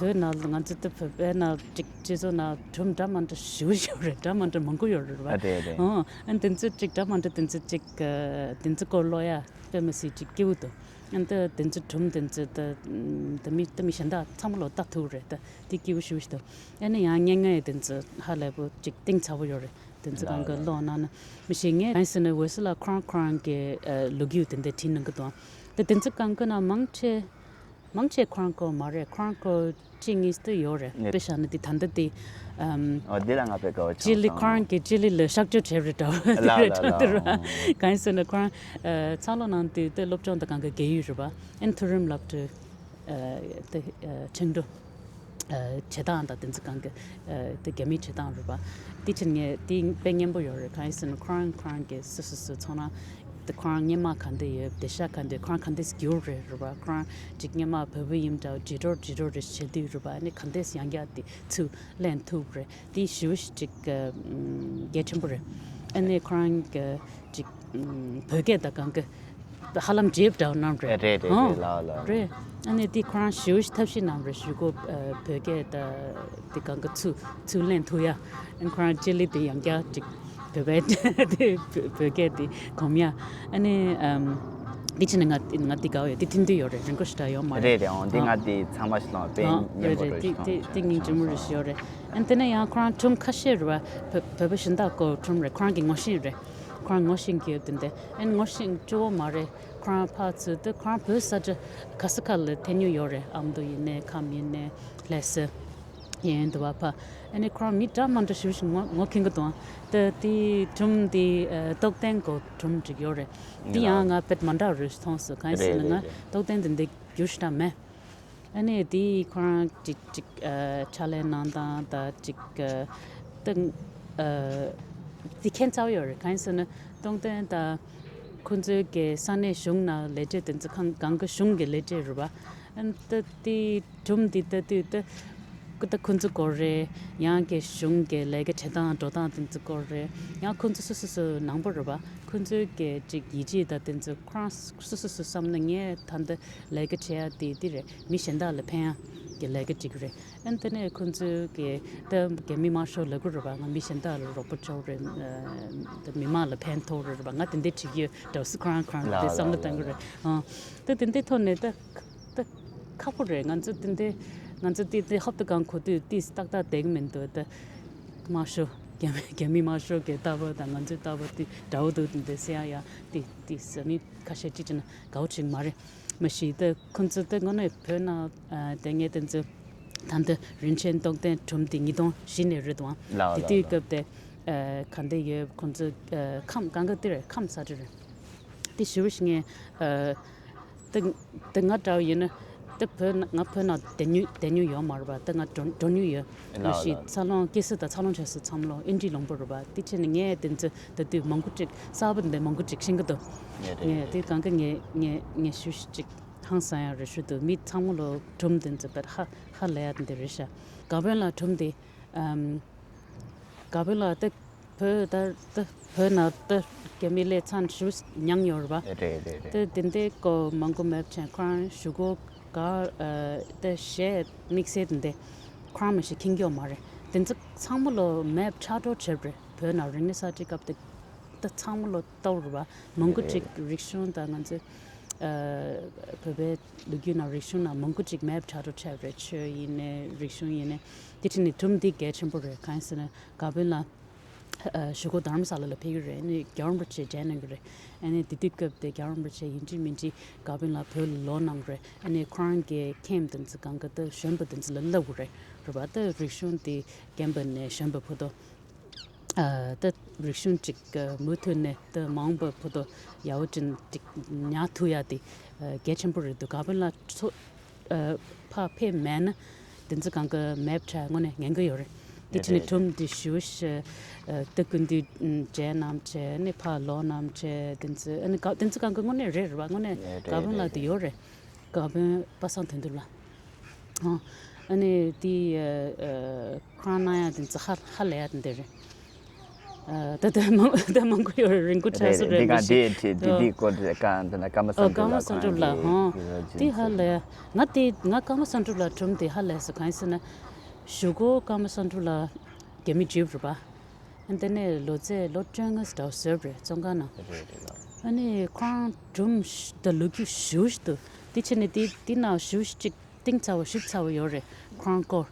བོད་ནང་ལ་ང་ཚོ་ད་བོད་པའི་ནང་ཅིག་སྤྱི་ཚོགས་ནང་སྒྲུང་འདྲ་མི་འདྲ་ཞེ་པོ་ཡོད་རེད། འདྲ་མི་འདྲ་མང་པོ་ཡོད་རེད་པ། ཨ་རེད་རེད། ཨོ་ཨ་དེ་ཚོ་ཅིག་འདྲ་མི་འདྲ་དེ་ཚོ་ཅིག་ཨ་དེ་ཚོ་སྐོར་ཀློག་ཡ་དཔེ་མི་སྲིད་ཅིག་སྐྱིད་པོ་འདུག་ཨ་ད་དེ་ཚོ་སྒྲུང་དེ་ཚོ་ད་ད་མི་ད་མི་གཞན་དག་ཚང་མ་ལོ་ལྟ་ཐུབ་རེད། ད་དེ་སྐྱིད་པོ་ཞེ་པོ་ཞིག་འདུག་ཨ་ནི་ཡང་སྙན་ངག་དེ་ཚོ་ཧ་ལས་པོ་ཅིག་གཏིང་ཚ་པོ་ཡོད་རེད། དེ་ཚོ་གང་ག་ཀློག་གནང་ན་མི་ཤེས། ངས་གང་ཟེར་ན་འོད་ཟེར་ལགས་ཁོ་རང་ཁོ་རང་གི་ཨ་ལོ་རྒྱུས་དེ་འདྲ་བྲིས་གནང་གི་འདུག་ད་དེ་ཚོ་གང་ག་ན་མང་ཆེ་མང་ཆེ་ཁོ་རང་སྐོར་མ་རེད། ཁོ་རང་སྐོར་གཅིག་གཉིས་དེ་ཡོད་རེད། ཨེ། དཔེ་བཞག་ན་དེ་ད་ལྟ་དེ་ཨམ། ཨོ་དེ་ལ་ང་དཔེ་དགའ་བོ་ཅི་ལི་བྱུང་། ཁོ་རང་གི་ཅི་ལི་ལ་གཤག་བཅོས་བྱས་རེད་འདྲ་བོ་དེ་ལ་རེད་ལ་འདྲ་བོ་དེ་ར། ལ། གང་ཡིན་ཟེར་ན་ཁོ་རང་ཨ་འཚར་ལོངས་གནང་དུས་དེ་སློབ་སྦྱོང་དང་གང་ག་རྒས་ཡོལ་རེད་པ། ཨ་ནི་མཐོ་རིམ་སློབ་གྲྭ་ཨ་དེ་ཨ་ཁྲིན་ཏུའུ་ཨ་བྱེད་སྟངས་དང་དེ་ཚོ་གང་ག་ཨ་དེ་རྒྱ་མིའི་བྱེད་སྟངས་རེད་པ། དེ་ཕྱིན་ངས་དེ་དཔེ་སྙན་པོ་ཡོད་རེད། གང་ཡིན་ཟེར་ན་ཁོ་རང་ཁོ་རང་གི་སོ་སོ་སོ་ཚོ་ན། དེ་ཁོ་རང་སྔོན་མ་ག་འདྲ་ཡོད། དེང་སང་ག་འདྲ། ཁོ་རང་ག་འདྲ་གྱུར་རེད་རེད་པ། ཁོ་རང་ཅིག་སྔོན་མ་བོད་པ་ཡིན་འདྲ་བོ་འདྲི་གྲོགས་འདྲི་གྲོགས་རེ་བྱེད་དུས་རེད་པ། ཨ་ནི་ག་འདྲ་ཡང་བསྐྱར་དེ་ཚུར་ལེན་ཐུབ་རེད། དེ་ཞེ་པོ་ཅིག་གལ་ཆེན་པོ་རེད། ཨ་ནི་ཁོ་རང་གི་ཅིག་བོད་སྐད་དང་གང་གི་ཧ་ལམ་བརྗེ་པོ་འདྲ་བོ་གནང་རེད། རེད་རེད་ཧང་། རེད་ལ་ལ། རེད། ཨ་ནི་དེ་ཁོ་རང་ཞེ་པོ་ཐབས་ཤེས་གནང་རེད། གཞུག་གུ་བོད་སྐད་དང་དེ་གང་གི་ཚུར་ཚུར་ལེན་ཐུབ་ཡ། ཨ་ནི་ཁོ་རང་ཅི་ལི་དེ་ཡང་བསྐྱར་ཅིག་བོད་པའི་དེ་བོད་སྐད་དེ་གོམས་ཡ། ཨ་ནི་ཨམ། དེ་ཕྱིན་ནས་ང་ང་དེ་དགའ་བོ་ཡོད། དེ་མཐུན་འདོད་ཡོད་རེད། རིང་པོ་ཞིག་འདྲ་ཡོད་མ་རེད། རེད་རེད། འོང་དེ་ང་དེ་ཚང་མ་ཞིག་ལོང་དཔེ་ཨ་སྙན་པོ་རེད་རེད། རེད་དེ་དེ་དེ་སྙིང་རྗེ་མོ་རེད་ཞིག་ཡོད་རེད། ཨ་ནི་དེ་ནས་ཡང་ཁོ་རང་སྒྲུང་ཁ་ཤས་རེད་པ། བོད་བོད་པ་གཞན་དག་སྐོར་སྒྲུང་རེད། ཁོ་རང་གི་ངོ་ཤེས་རེད། ཁོ་རང་ངོ་ཤེས་ཀྱི་ཡོད་དེ་འདྲ། ཨན་ངོ་ཤེས་སྤྲོ་བོ་མ་རེད། ཁོ་རང་ཕར་ཚུར་དུ་ཁོ་རང་བོད་ས་ཆ་ག་ས་ག་ལ་ཐེབས་མྱོང་ཡོད་རེད། ཨ་མདོ་ཡིན་ནའི་ཁམས་ཡིན་ནའི་ལྷ་ས་ཡིན་འདུག་བ་ཕ། ཨ་ནི་ཁོ་རང་མི་འདྲ་མ་འདྲ་ཞིག་ཞིག་ངོ་ངོ་མཁྱེན་གི་འདུག་ད་དེ་སྒྲུང་དེ་ཨ་རྟོགས་ལྡན་གོ་སྒྲུང་ཅིག་ཡོད་རེད། དེ་ཡང་ང་དཔེ་མ་འདྲ་རུ་མཐོང་སོང་། གང་ཡིན་ཟེར་ན་ང་རྟོགས་ལྡན་དེ་འདྲ་རྒྱུ་ཞིག་འདྲ་མེད། ཨ་ནི་དེ་ཁོ་རང་ཅིག་ཅིག་ཨ་ཕྱག་ལས་གནང་སྟངས་ད་ཅིག་ཨ་ད་ཨ་དེ་ཁྱད་མཚར་ཡོད་རེད། གང་ཡིན་ཟེར་ན་རྟོགས་ལྡན་ད་ཁོ་ཚོའི་གི་ས་གནས་གཞུང་ནང་ལས་བྱེད་དེ་ཚོ་གང་གང་གི་གཞུང་གི་ལས་བྱེད་རེད་པ། ཨ་ནི་ད་དེ་སྒྲུང་འདི་ལྟ་དུས་ད་ད་ཁོ་ཚོ་སྐོར་རེད། ཡང་གི་གཞུང་གི་ལས་ཀ་བྱེད་སྟངས་འགྲོ་སྟངས་དེ་ཚོ་སྐོར་རེད། ཡང་ཁོ་ཚོ་སོ་སོ་སོ་ནང་པ་རེད་པ། ཁོ་ཚོའི་གི་ཅིག་ཡིད་ཆེས་ད་དེ་ཚོ་ཁོ་རང་སོ་སོ་སོ་བསམ་ན་ངས་ད་འདི་ལས་ཀ་བྱེད་ཡ་དེ་དེ་རེད། མི་གཞན་དག་ལ་ཕན་ཡ་གི་ལས་ཀ་ཅིག་རེད། ཨ་ནི་དེ་ནས་ཁོ་ཚོའི་གི་ད་རྒྱ་མི་དམར་ཤོག་ལབ་ཀྱི་རེད་པ། ང་མི་གཞན་དག་ལ་རོགས་པ་ཅོག་རེད། ཨ་ད་མི་མང་ལ་ཕན་ཐོགས་རེད་པ། ང་དེ་འདྲ་བྱེད་ཀྱི་ཡོད་འདྲ་སུ་ཁོ་རང་ཁོ་རང་དེ་བསམ་བློ་གཏོང་གི་རེད། ཨ་ད་དེ་འདྲའི་ཐོག་ནས་ད་ད་ཁག་པོ་རེད། ང་ཚོ་དེ་འདྲའི་ང་ཚོ་དེ་དེ་ཧོབ་ཏེ་གང་གོ་དུས་ཏིས་ཏག་ཏག་བསྡད་ཀྱི་མི་འདུག་ད་དམར་ཤོག་རྒྱ་མི་རྒྱ་མི་དམར་ཤོག་གི་ལྟ་བ་དང་ང་ཚོའི་ལྟ་བ་དེ་འདྲ་བོ་འདུག་དེ་འདྲ་ཟེར་ཡ་ཡ་དེ་དེ་ཟེར་མི་ཁ་ཤས་ཅིག་བྱས་ན་དགའ་བོ་ཅིག་མ་རེད། མ་གཞི་ད་ཁོ་ཚོ་ད་དངོས་གནས་བོད་ནང་ཨ་བསྡད་མཁན་དེ་ཚོ་ད་ལྟ་རིན་ཆེན་རྟོགས་ལྡན་སྒྲུང་དེ་ཉིས་སྟོང་བཞི་ནས་རེད་དང་། ལགས་དེ་ལགས་དུས་ལགས། སྐབས་དེ་ཨ་ག་འདྲ་ཡོད། ཁོ་ཚོ་ཨ་ཁམས་གང་ག་དེ་རེད། ཁམས་ས་ཆ་རེད། དེ་ཞུ་བ་ཞིག་ངས་ཨ་ད་ད་ང་འདྲ་བོ་ཡིན་ན་ད་བོད་ནང་ང་བོད་ནང་བསྡད་མྱོང་བསྡད་མྱོང་ཡོད་མ་རེད་པ། ད་ང་འགྲོ་འགྲོ་མྱོང་ཡོད། མ་ལགས་གཞི་ལགས། འཚར་ལོངས་སྐྱེས་ས་དང་འཚར་ལོངས་བྱས་ས་མཚམས་ལོ་ཨིན་ཇི་ལུང་པ་རེད་པ། དེ་བྱས་ནས་ངས་དེ་ཚོ་ད་དུས་མང་པོ་ཅིག་གསར་པ་འདི་མང་པོ་ཅིག་ཤེས་ཀྱི་འདུག་ངས་དེ་གང་ག་ངས་ངས་ངས་ཞུ་ཞིག་ཅིག་ཧང་སང་ཡ་རེ་ཞུ་འདུག་མི་ཚང་མ་ལོ་སྒྲུང་དེ་ཚོ་དཔེ་ཧ་ཧ་ལས་ཡ་དེ་འདྲ་རེད་ཤག་དགའ་བོན་ལགས་སྒྲུང་དེ་ཨམ། དགའ་བོན་ལགས་ད་བོད་ད་ད་བོད་ནང་ད་རྒྱ་མི་སླེབས་ཚར་ཞུ་མྱངས་ཡོད་རེད་པ། རེད་རེད་རེད། ད་དེ་འདྲའི་སྐོར་མང་པོ་མེད་བྱས་ཁོ་རང་གཞུག་གུ་ག་ཨ་ད་གཞས་དམིགས་བསལ་དེ་འདྲ་ཁོ་རང་མ་གཞི་མཁྱེན་གྱི་ཡོད་མ་རེད། དེ་ཚོ་ཚང་མ་ལོ་མེབ་ཕྲ་དྲོ་བྱས་པ་རེད། བོད་ནང་རིག་གནས་གསར་བརྗེ་སྐབས་དེ་ད་ཚང་མ་ལོ་ལྟ་བུ་རེད་པ། མང་པོ་ཅིག་རེད། རིག་གཞུང་དང་ང་ཚོའི་ཨ་བོད་པའི་ལོ་རྒྱུས་ནང་རིག་གཞུང་ནང་མང་པོ་ཅིག་མེབ་ཕྲ་དྲོ་བྱས་པ་རེད། ཆོས་ཡིན་ནའི་རིག་གཞུང་ཡིན་ནའི། དེ་བྱས་ནས་སྒྲུང་འདི་གལ་ཆེན་པོ་རེད། གང་ཡིན་ཟེར་ན་དགའ་བོན་ལགས་ཨ་གཞུག་གུ་རྡ་རམ་ས་ལ་ལ་ཕེབས་ཀྱི་རེད། ཨ་ནི་རྒྱལ་བ་རིན་པོ་ཆེ་མཇལ་གནང་གི་རེད། ཨ་ནི་དེ་དུས་སྐབས་དེ་རྒྱལ་བ་རིན་པོ་ཆེ་ཡིན་གཅིག་མིན་གཅིག་དགའ་བོན་ལགས་བོད་ལ་ལོག་གནང་གི་རེད། ཨ་ནི་ཁོ་རང་གི་མཁན་དེ་ཚོ་གང་ག་ད་གཞོན་པ་དེ་ཚོ་ལ་བསླབ་དགོས་རེད་རེད་པ། ད་རིག་གཞུང་དེ་རྒན་པ་ནས་གཞོན་པ་བར་དུ་ཨ་ད་རིག་གཞུང་ཅིག་མུ་མཐུད་ནས་ད་མ་འོངས་པ་བར་དུ་ཡག་པོ་ཅིག་ཅིག་ཉར་ཐུབ་ཡ་དེ་ཨ་གལ་ཆེན་པོ་རེད་འདུག་དགའ་བོན་ལགས་ཚོ་ཨ་ཕར་ཕེབས་མེད་ན་དེ་ཚོ་གང་ག་མེབ་ཕྲ་དངོས་གནས་ཉན་གི་ཡོད་རེད། དེ་བྱས་ནས་རེད་སྒྲུང་རེད་དེ་ཞུ་ཤ་ཨ་ད་སྐུ་མདུན་མཇལ་གནང་བྱས་ནས་ཕར་ལོག་གནང་བྱས་དེ་ཚོ་ཨ་ནི་ག་དེ་ཚོ་གང་ག་དངོས་གནས་རེད་རེད་པ། དངོས་གནས་རེད་དགའ་བོན་ལགས་དེ་ཡོད་རེད། དགའ་བོན་པ་སངས་དོན་གྲུབ་ལགས། ཨ་ཨ་ནི་དེ་ཨ་ཁོ་རང་གནང་ཡ་དེ་ཚོ་ཧ་ཧ་ལས་ཡ་དེ་འདྲ་རེད། ཨ་ད་ལྟ་མང་ད་མང་པོ་ཡོད་རེད། རིང་པོ་རེད་ཆགས་སོང་རེད་རེད། འདི་ག་མ་གཞི་འདི་འདི་འདི་སྐོར་དེ་ཀ་འདི་ན་ཀརྨ་ཨ་བསམ་གྲུབ་ཀརྨ་ལགས་བསམ་གྲུབ་ལགས་ཁོང་ཧོ་གི་དེ་ཧ་ལས་ང་དེ་ང་ཀརྨ་བསམ་གྲུབ་ལགས་སྒྲུང་དེ་ཧ་ལས་སོང་། གང་ཡིན་ཟེར་ན་གཞུག་གུ་ཀརྨ་བསམ་གྲུབ་ལགས་རྒྱ་མི་འཇིབ་རེད་པ། ཨ་དེ་ནས་ལོ་ཚད་ལོ་བཅོ་ལྔ་ཙམ་བཟོས་པ་རེད་བཙོན་ཁང་ནང་། རེད་རེད་ལགས། ཨ་ནི་ཁོ་རང་སྒྲུང་ཞིག་དང་ལོ་རྒྱུས་ཞེ་པོ་ཞིག་འདུག་དེ་བྱས་ནས་དེ་དེ་ནང་ཞེ་པོ་ཅིག་གཏིང་ཚ་བོ་ཞིབ་ཚ་བོ་ཡོད་རེད་ཁོ་རང་སྐོར།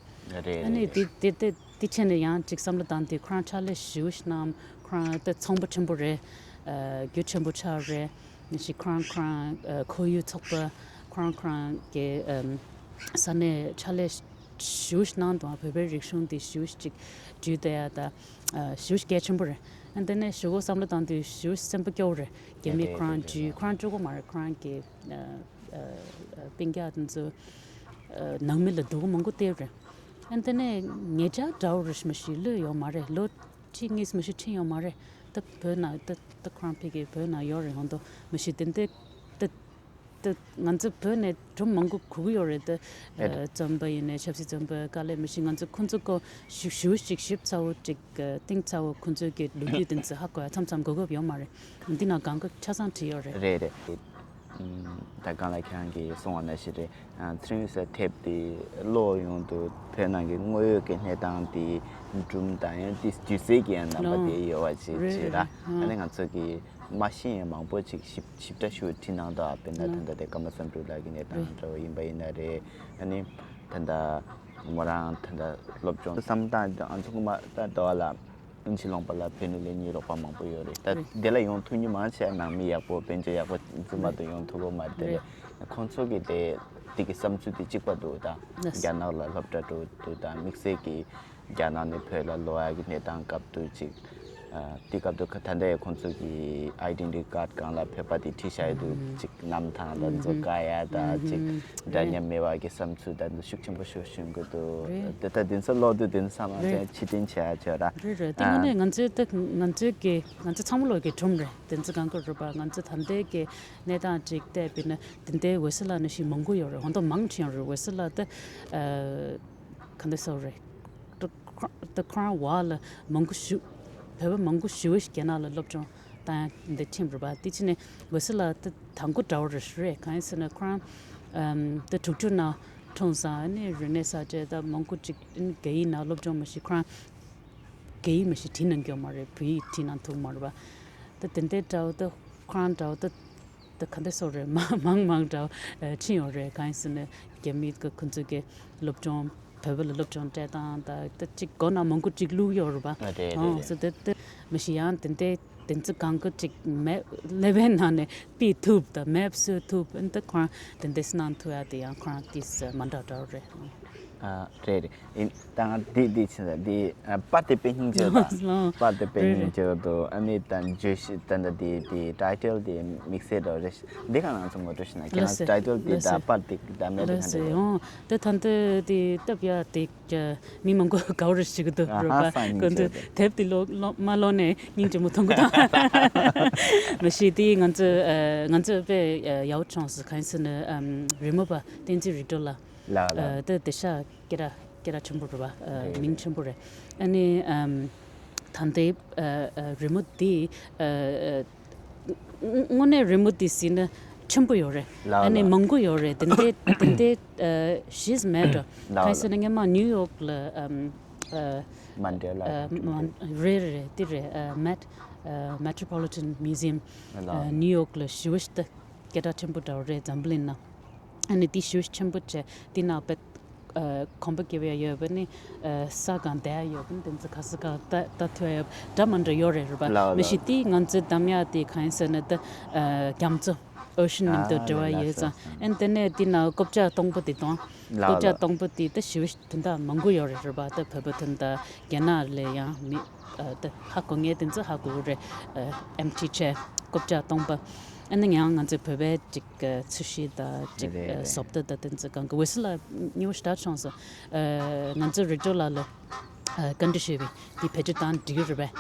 རེད་ཨ་ནི་རེད་དེ་རེད། དེ་དེ་དེ་བྱས་ནས་ཡང་ཅིག་བསམ་བློ་བཏང་དུས་ཁོ་རང་ཕྱག་ལས་ཞེ་པོ་ཞིག་གནང་། ཁོ་རང་ད་ཚོང་པ་ཆེན་པོ་རེད། ཨ་རྒྱུ་ཆེན་པོ་ཆགས་རེད། ནི་ཞིག་ཁོ་རང་ཁོ་རང་ཨ་ཁོར་ཡུག་ཚོགས་པ་ཁོ་རང་ཁོ་རང་གི་ཨམ་ས་གནས་ཕྱག་ལས་ཞེ་པོ་ཞིག་གནང་འདུག་བོད་པའི་རིག་གཞུང་དེ་ཞེ་པོ་ཞིག་བསྒྲུབས་བསྡད་ཡ་ད་ཨ་ཞེ་པོ་ཞིག་གལ་ཆེན་པོ་རེད། ཨ་དེ་ནས་ཞེ་པོ་བསམ་བློ་བཏང་དུས་ཞེ་པོ་ཞིག་སེམས་པ་སྐྱོ་བོ་རེད། རྒྱ་མི་ཁོ་རང་འཇུས་ཁོ་རང་སྤྲོ་པོ་མ་རེད། ཁོ་རང་གི་ཨ་ཨ་ཨ་སྤུན་ཀྱག་དེ་ཚོ་ཨ་ནང་མི་ལ་སྡུག་པོ་མང་པོ་སྟེར་རེད། ཨ་དེ་ནས་ཉེ་ཆར་འདྲ་བོ་རེད། མ་གཞི་ལོས་ཡོད་མ་རེད། ལོ་ཁྲི་གཉིས་མ་གཞི་ཁྲི་ཡོད་མ་རེད། ད་བོད་ནང་ད་ད་ཁོ་རང་ཕ་གི་བོད་ནང་ཡོད་རེད། ཡོང་དུས་མ་གཞི་དེ་འདྲ་ད་ད་ང་ཚོ་བོད་ནས་སྒྲུང་མང་པོ་གོ་གི་ཡོད་རེད། ད་ཨེ་རེད། བཙོན་པ་ཡིན་ནའི་ཆབ་སྲིད་བཙོན་པ་དཀའ་ལས་མ་གཞི་ང་ཚོ་ཁོང་ཚོ་སྐོར་ཞུ་ཞུ་ཞིག་ཞིབ་ཚ་བོ་ཅིག་གཏིང་ཚ་བོ་ཁོང་ཚོའི་གི་ལོ་རྒྱུས་དེ་ཚོ་ཧ་གོ་ཡ་མཚམས་མཚམས་གོ་སྐབས་ཡོད་མ་རེད། འདི་ནང་གང་ག་ཆ་ཚང་བྲིས་ཡོད་རེད། རེད་རེད། ད་གང་ལ་ཁྱེད་རང་གིས་གསུངས་པ་ནང་བཞིན་རེད། ཚེ་རིང་ས་ཐེབས་དེ་ཀློག་ཡོང་དུས་བོད་ནང་གི་དངོས་ཡོད་ཀྱི་གནས་སྟངས་དེ་སྒྲུང་དང་ཡང་དེ་སྒྱུ་རྩལ་གྱི་ཡང་རྣམ་པ་དེ་ཡོད་པ་ཅིག་རེད་བྱས་ར། རེད། ཨ་ནི་ང་ཚོ་གི་མ་ཤེས་ཡ་མང་པོ་ཅིག་ཞིབ་ཞིབ་ཕྲ་ཞིག་བྲིས་གནང་འདུག་དཔེར་ན་ད་ལྟ་དེ་ཀརྨ་བསམ་གྲུབ་ལགས་ཀྱི་གནས་སྟངས་འདྲ་བོ་ཡིན་པ་ཡིན་ན་རེད། ཨ་ནི་ད་ལྟ་མོ་རང་ད་ལྟ་སློབ་སྦྱོང་བསམ་སྟངས་ང་ཚོ་སྔོན་མ་ད་ལྟ་བ་ལ་ ཕྱི་ལོགས་པ་ལ་བོད་ནས་སླེབས་མཁན་རོགས་པ་མང་པོ་ཡོད་རེད། ད་རེད། འདི་ལ་ཡོང་ཐུབ་མཁན་མང་ཆེ་བ་ནང་མི་ཡག་པོ་དཔལ་འབྱོར་ཡག་པོ་འཛིན་མ་རེད། གཏོགས་ཡོང་ཐུབ་ཀྱི་མ་རེད། དེ་རེད། ལས་ཁོང་ཚོ་གི་དེ་དེ་གི་བསམ་ཚུལ་དེ་གཅིག་པ་འདུག་ད་ལགས། རྒྱ་ནག་ལ་སློབ་གྲྭ་འགྲོ་འདུག་ད་དམིགས་བསལ་གྱི་རྒྱ་ནག་ནས་བོད་ལ་ལོག་ཡག་གི་གནས་སྟངས་སྐབས་དུས་ཅིག་ཨ། དེ་སྐབས་དུས་ད་ལྟ་ཡང་ཁོང་ཚོ་གི་ཨའི་ཌེན་ཊི་ཊི་ཀཱཌ་སྒང་ལ་བོད་པ་དེ་བྲིས་བཞག་ཡོད་འདུག་ཅིག་གནམ་ཐང་ལ་འཛུལ་དཀའ་ཡ་ད་ཅིག་འདྲ་མཉམ་མེད་པ་གི་བསམ་ཚུལ་ད་འདི་ཤུགས་ཆེན་པོ་ཞིག་བྱུང་གི་འདུག་རེད། དེ་ལྟར་དེ་ཚོ་ཀློག་དུས་དེ་ཚོ་ཚང་མ་རེད། ཚོས་ཕྱིར་དྲན་བྱེད་ཡ་བྱོས་ར། རེད་རེད། དེ་དངོས་གནས་ང་ཚོའི་ད་ང་ཚོའི་གི་ང་ཚོ་ཚང་མ་ལོག་གི་སྒྲུང་རེད། དེ་ཚོ་གང་ག་རུ་བ་ང་ཚོ་ད་ལྟའི་གི་གནས་སྟངས་ཅིག་བལྟས་པས་ན་དེ་འདྲའི་འོད་ཟེར་ལ་ནི་ཞིག་མང་པོ་ཡོད་རེད། ཧོན་ཏོ་མང་ཆེ་ཡོད་རེད། འོད་ཟེར་ལ་ད་ག་འདྲ་ཟེར་རེད། ད་ཁོ་རང་བ་ལ་མང་པོ་ཞུ་བོད་པ་མང་པོ་ཞུ་བ་ཞིག་རྒྱ་ནག་ལ་སློབ་སྦྱོང་བཏང་ཡ་འདི་ཁྲིམས་རུ་བ་དེ་ཕྱི་ནས་འོད་ཟེར་ལ་ད་དང་པོ་འདྲ་བོ་རེད་ཞུ་རེད། གང་ཡིན་ཟེར་ན་ཁོ་རང་ད་དྲུག་ཅུ་ནང་འཁྲུངས་སོང་། ཨ་ནི་རིག་གནས་གསར་བརྗེ་ད་མང་པོ་ཅིག་རྒྱ་ཡིག་ནང་སློབ་སྦྱོང་མ་ཞིག་ཁོ་རང་རྒྱ་ཡིག་མ་ཞིག་བྲིས་གནང་གི་ཡོད་མ་རེད། བོད་ཡིག་བྲིས་གནང་ཐུབ་མ་རེད་བ། ད་དེ་འདྲའི་འདྲ་བོ་ད་ཁོ་རང་འདྲ་བོ་ད་ད་ག་འདྲ་སོགས་རེད། མ་མང་མང་འདྲ་བོ་ཕྱིན་ཡོད་རེད། གང་ཡིན་ཟེར་ན་རྒྱ་མི་གི་ཁོ་ཚོ་གི་སློབ་སྦྱོང་བོད་པ་ལ་སློབ་སྦྱོང་སྤྲད་སྟངས་ད་ད་ཅིག་མགོ་ནང་མང་པོ་ཅིག་བླུགས་ཡོད་རེད་པ། ཨ་རེད་རེད་ཨོ་རེད། སོ་ད་ད་མ་གཞི་ཡང་དེ་འདྲའི་དེ་ཚོ་གང་ག་ཅིག་མེད་ཀླད་པའི་ནང་ནས་ཕུད་ཐུབ་ད་མེད་བཟོ་ཐུབ་ཨ་ནི་ད་ཁོ་རང་དེ་འདྲ་གནང་ཐུབ་ཡ་དེ་ཡང་ཁོ་རང་ཏིས་མ་འདྲ་འདྲ་བོ་རེད། ཨ་རེད་རེད། ཨིན་ད་ང་འདི་འདི་ཕྱིན་ད་འདི་ཨ་པར་དེ་དཔེ་སྙིང་རྗེ་པ། ལགས་སོ། པར་དེ་དཔེ་རེད་སྙིང་རྗེ་པོ་འདུག་ཨ་ནི་ད་བརྗོད་གཞི་ད་ད་འདི་འདི་ཊའི་ཊལ་འདི་དམིགས་བསལ་འདྲ་བོ་རེད། འདི་ག་ང་ཚོ་ངོ་སྤྲོད་ཞུ་ན་ཁྱེད་རང་ལགས་སོ་ཊའི་ཊལ་འདི་ལགས་ད་སོ། པར་དེ་ད་མེད་དེ་ལགས་ག་སོ། འདྲ་འདུག་ཨོ་དེ་ད་འདི་འདི་སྟབས་ཡག་དེ་ཀྱ་མི་མང་པོ་དགའ་བོ་རེ་ཞིག་འདུག་ཨ་རོགས་ཧ་པ་སང་སྙིང་ཁོ་ཚོ་རྗེ་པོ། དེབ་དེ་ལོ་ལོ་མ་ལོ་ནས་སྙིང་རྗེ་མོ་མཐོང་གི་དང་། མ་གཞི་དེ་ང་ཚོ་ཨ་ང་ཚོ་དཔེ་ཨ་ཡག་པོ་བྱུང་སོང་། གང་ཡིན་ཟེར་ན་ཨམ་རི་མོ་པ་བསྟན་འཛིན་རིག་གྲོལ་ལགས། ལགས་ལགས། ཨ་ད་དེ་ཤ་སྐད་གྲགས་སྐད་གྲགས་ཆེན་པོ་རེད་པ། ཨ་རེད་མིང་རེད། ཆེན་པོ་རེད། ཨ་ནི་ཨམ་ད་ལྟའི་ཨ་ཨ་རི་མོ་དེ་ཨ་ཨ་དངོས་གནས་རི་མོ་དེ་གཟིགས་ན་ཆེན་པོ་ཡོད་རེད། ལགས་ཨ་ནི་ལགས། མང་པོ་ཡོད་རེད། དེ་འདྲའི་དེ་འདྲའི་ཨ་གཞིས་མེད་འགྲོ། ལགས་གང་ཡིན་ཟེར་ན་ལགས། སྔོན་མ་ནིའུ་ཡོག་ལ་ཨམ་ཨ་མན་ཌེ་ལ་ཨ་ཡང་ཐུག་མན་རེད་རེད་དེ་རེད། ཨ་མེད་ཨ་Metropolitan Museum ལགས་ཨ་ལགས། ནིའུ་ཡོག་ལ་ཞེ་པོ་ཞིག་ད་སྐད་གྲགས་ཆེན་པོ་འདྲ་བོ་རེད་འཛམ་བུ་གླིང་ནང་། ཨ་ནི་དེ་ཞེ་པོ་ཆེན་པོ་བྱས་དེ་ནང་དཔེ་ཨ་གོམ་པ་རྒྱབ་ཡ་ཡོད་པ་ནི་ཨ་ས་སྒང་བསྡད་ཡ་ཡོད་པ་ནི་དེ་ཚོ་ག་ས་གང་ལྟ་ལྟ་ཐུབ་ཡ་ཡོད་འདྲ་མི་འདྲ་ཡོད་རེད་རེད་པ། ལགས་མ་གཞི་ལགས། དེ་ང་ཚོའི་འདམ་ཡག་དེ་གང་ཡིན་ཟེར་ན་ད་ཨ་རྒྱ་མཚོ་ཨོ་ཤན་མཉམ་དུ་ཨ་འབྲེལ་ལགས་བ་ལགས་ཡོད་ཙང་སོ་སོ། ཨ་ནི་དེ་ནས་དེ་ནང་རྐུབ་བཀྱག་སྟོང་པ་དེ་དང་ལགས་རྐུབ་བཀྱག་ལགས། སྟོང་པ་དེ་ད་ཞེ་པོ་དོན་དག་མང་པོ་ཡོད་རེད་རེད་པ། ད་བོད་པ་དོན་དག་རྒྱ་ནག་ལ་ཡང་མི་ཨ་ད་ཧ་གོ་ངེས་དེ་ཚོ་ཧ་གོ་གི་རེད། ཨ་ཨེམ་ཊི་ཆེ་རྐུབ་བཀྱག་སྟོང་པ། ཨ་ནི་ཡང་ང་ཚོའི་བོད་པའི་ཅིག་ཨ་ཚོས་གཞི་དང་ཅིག་རེད་ཨ་རེད། བཟོ་ལྟ་དང་དེ་ཚོ་གང་གི་འོད་ཟེར་ལགས་སྙིང་པོ་ཞེ་དྲག་བྱུང་སོང་། ཨ་ང་ཚོ་རི་ཇོ་ལགས་ལ་ཨ་བཀའ་འདྲི་ཞུས་པས་དེ་བེད་སྤྱོད་བཏང་འགྲིག་གི་རེད་པས།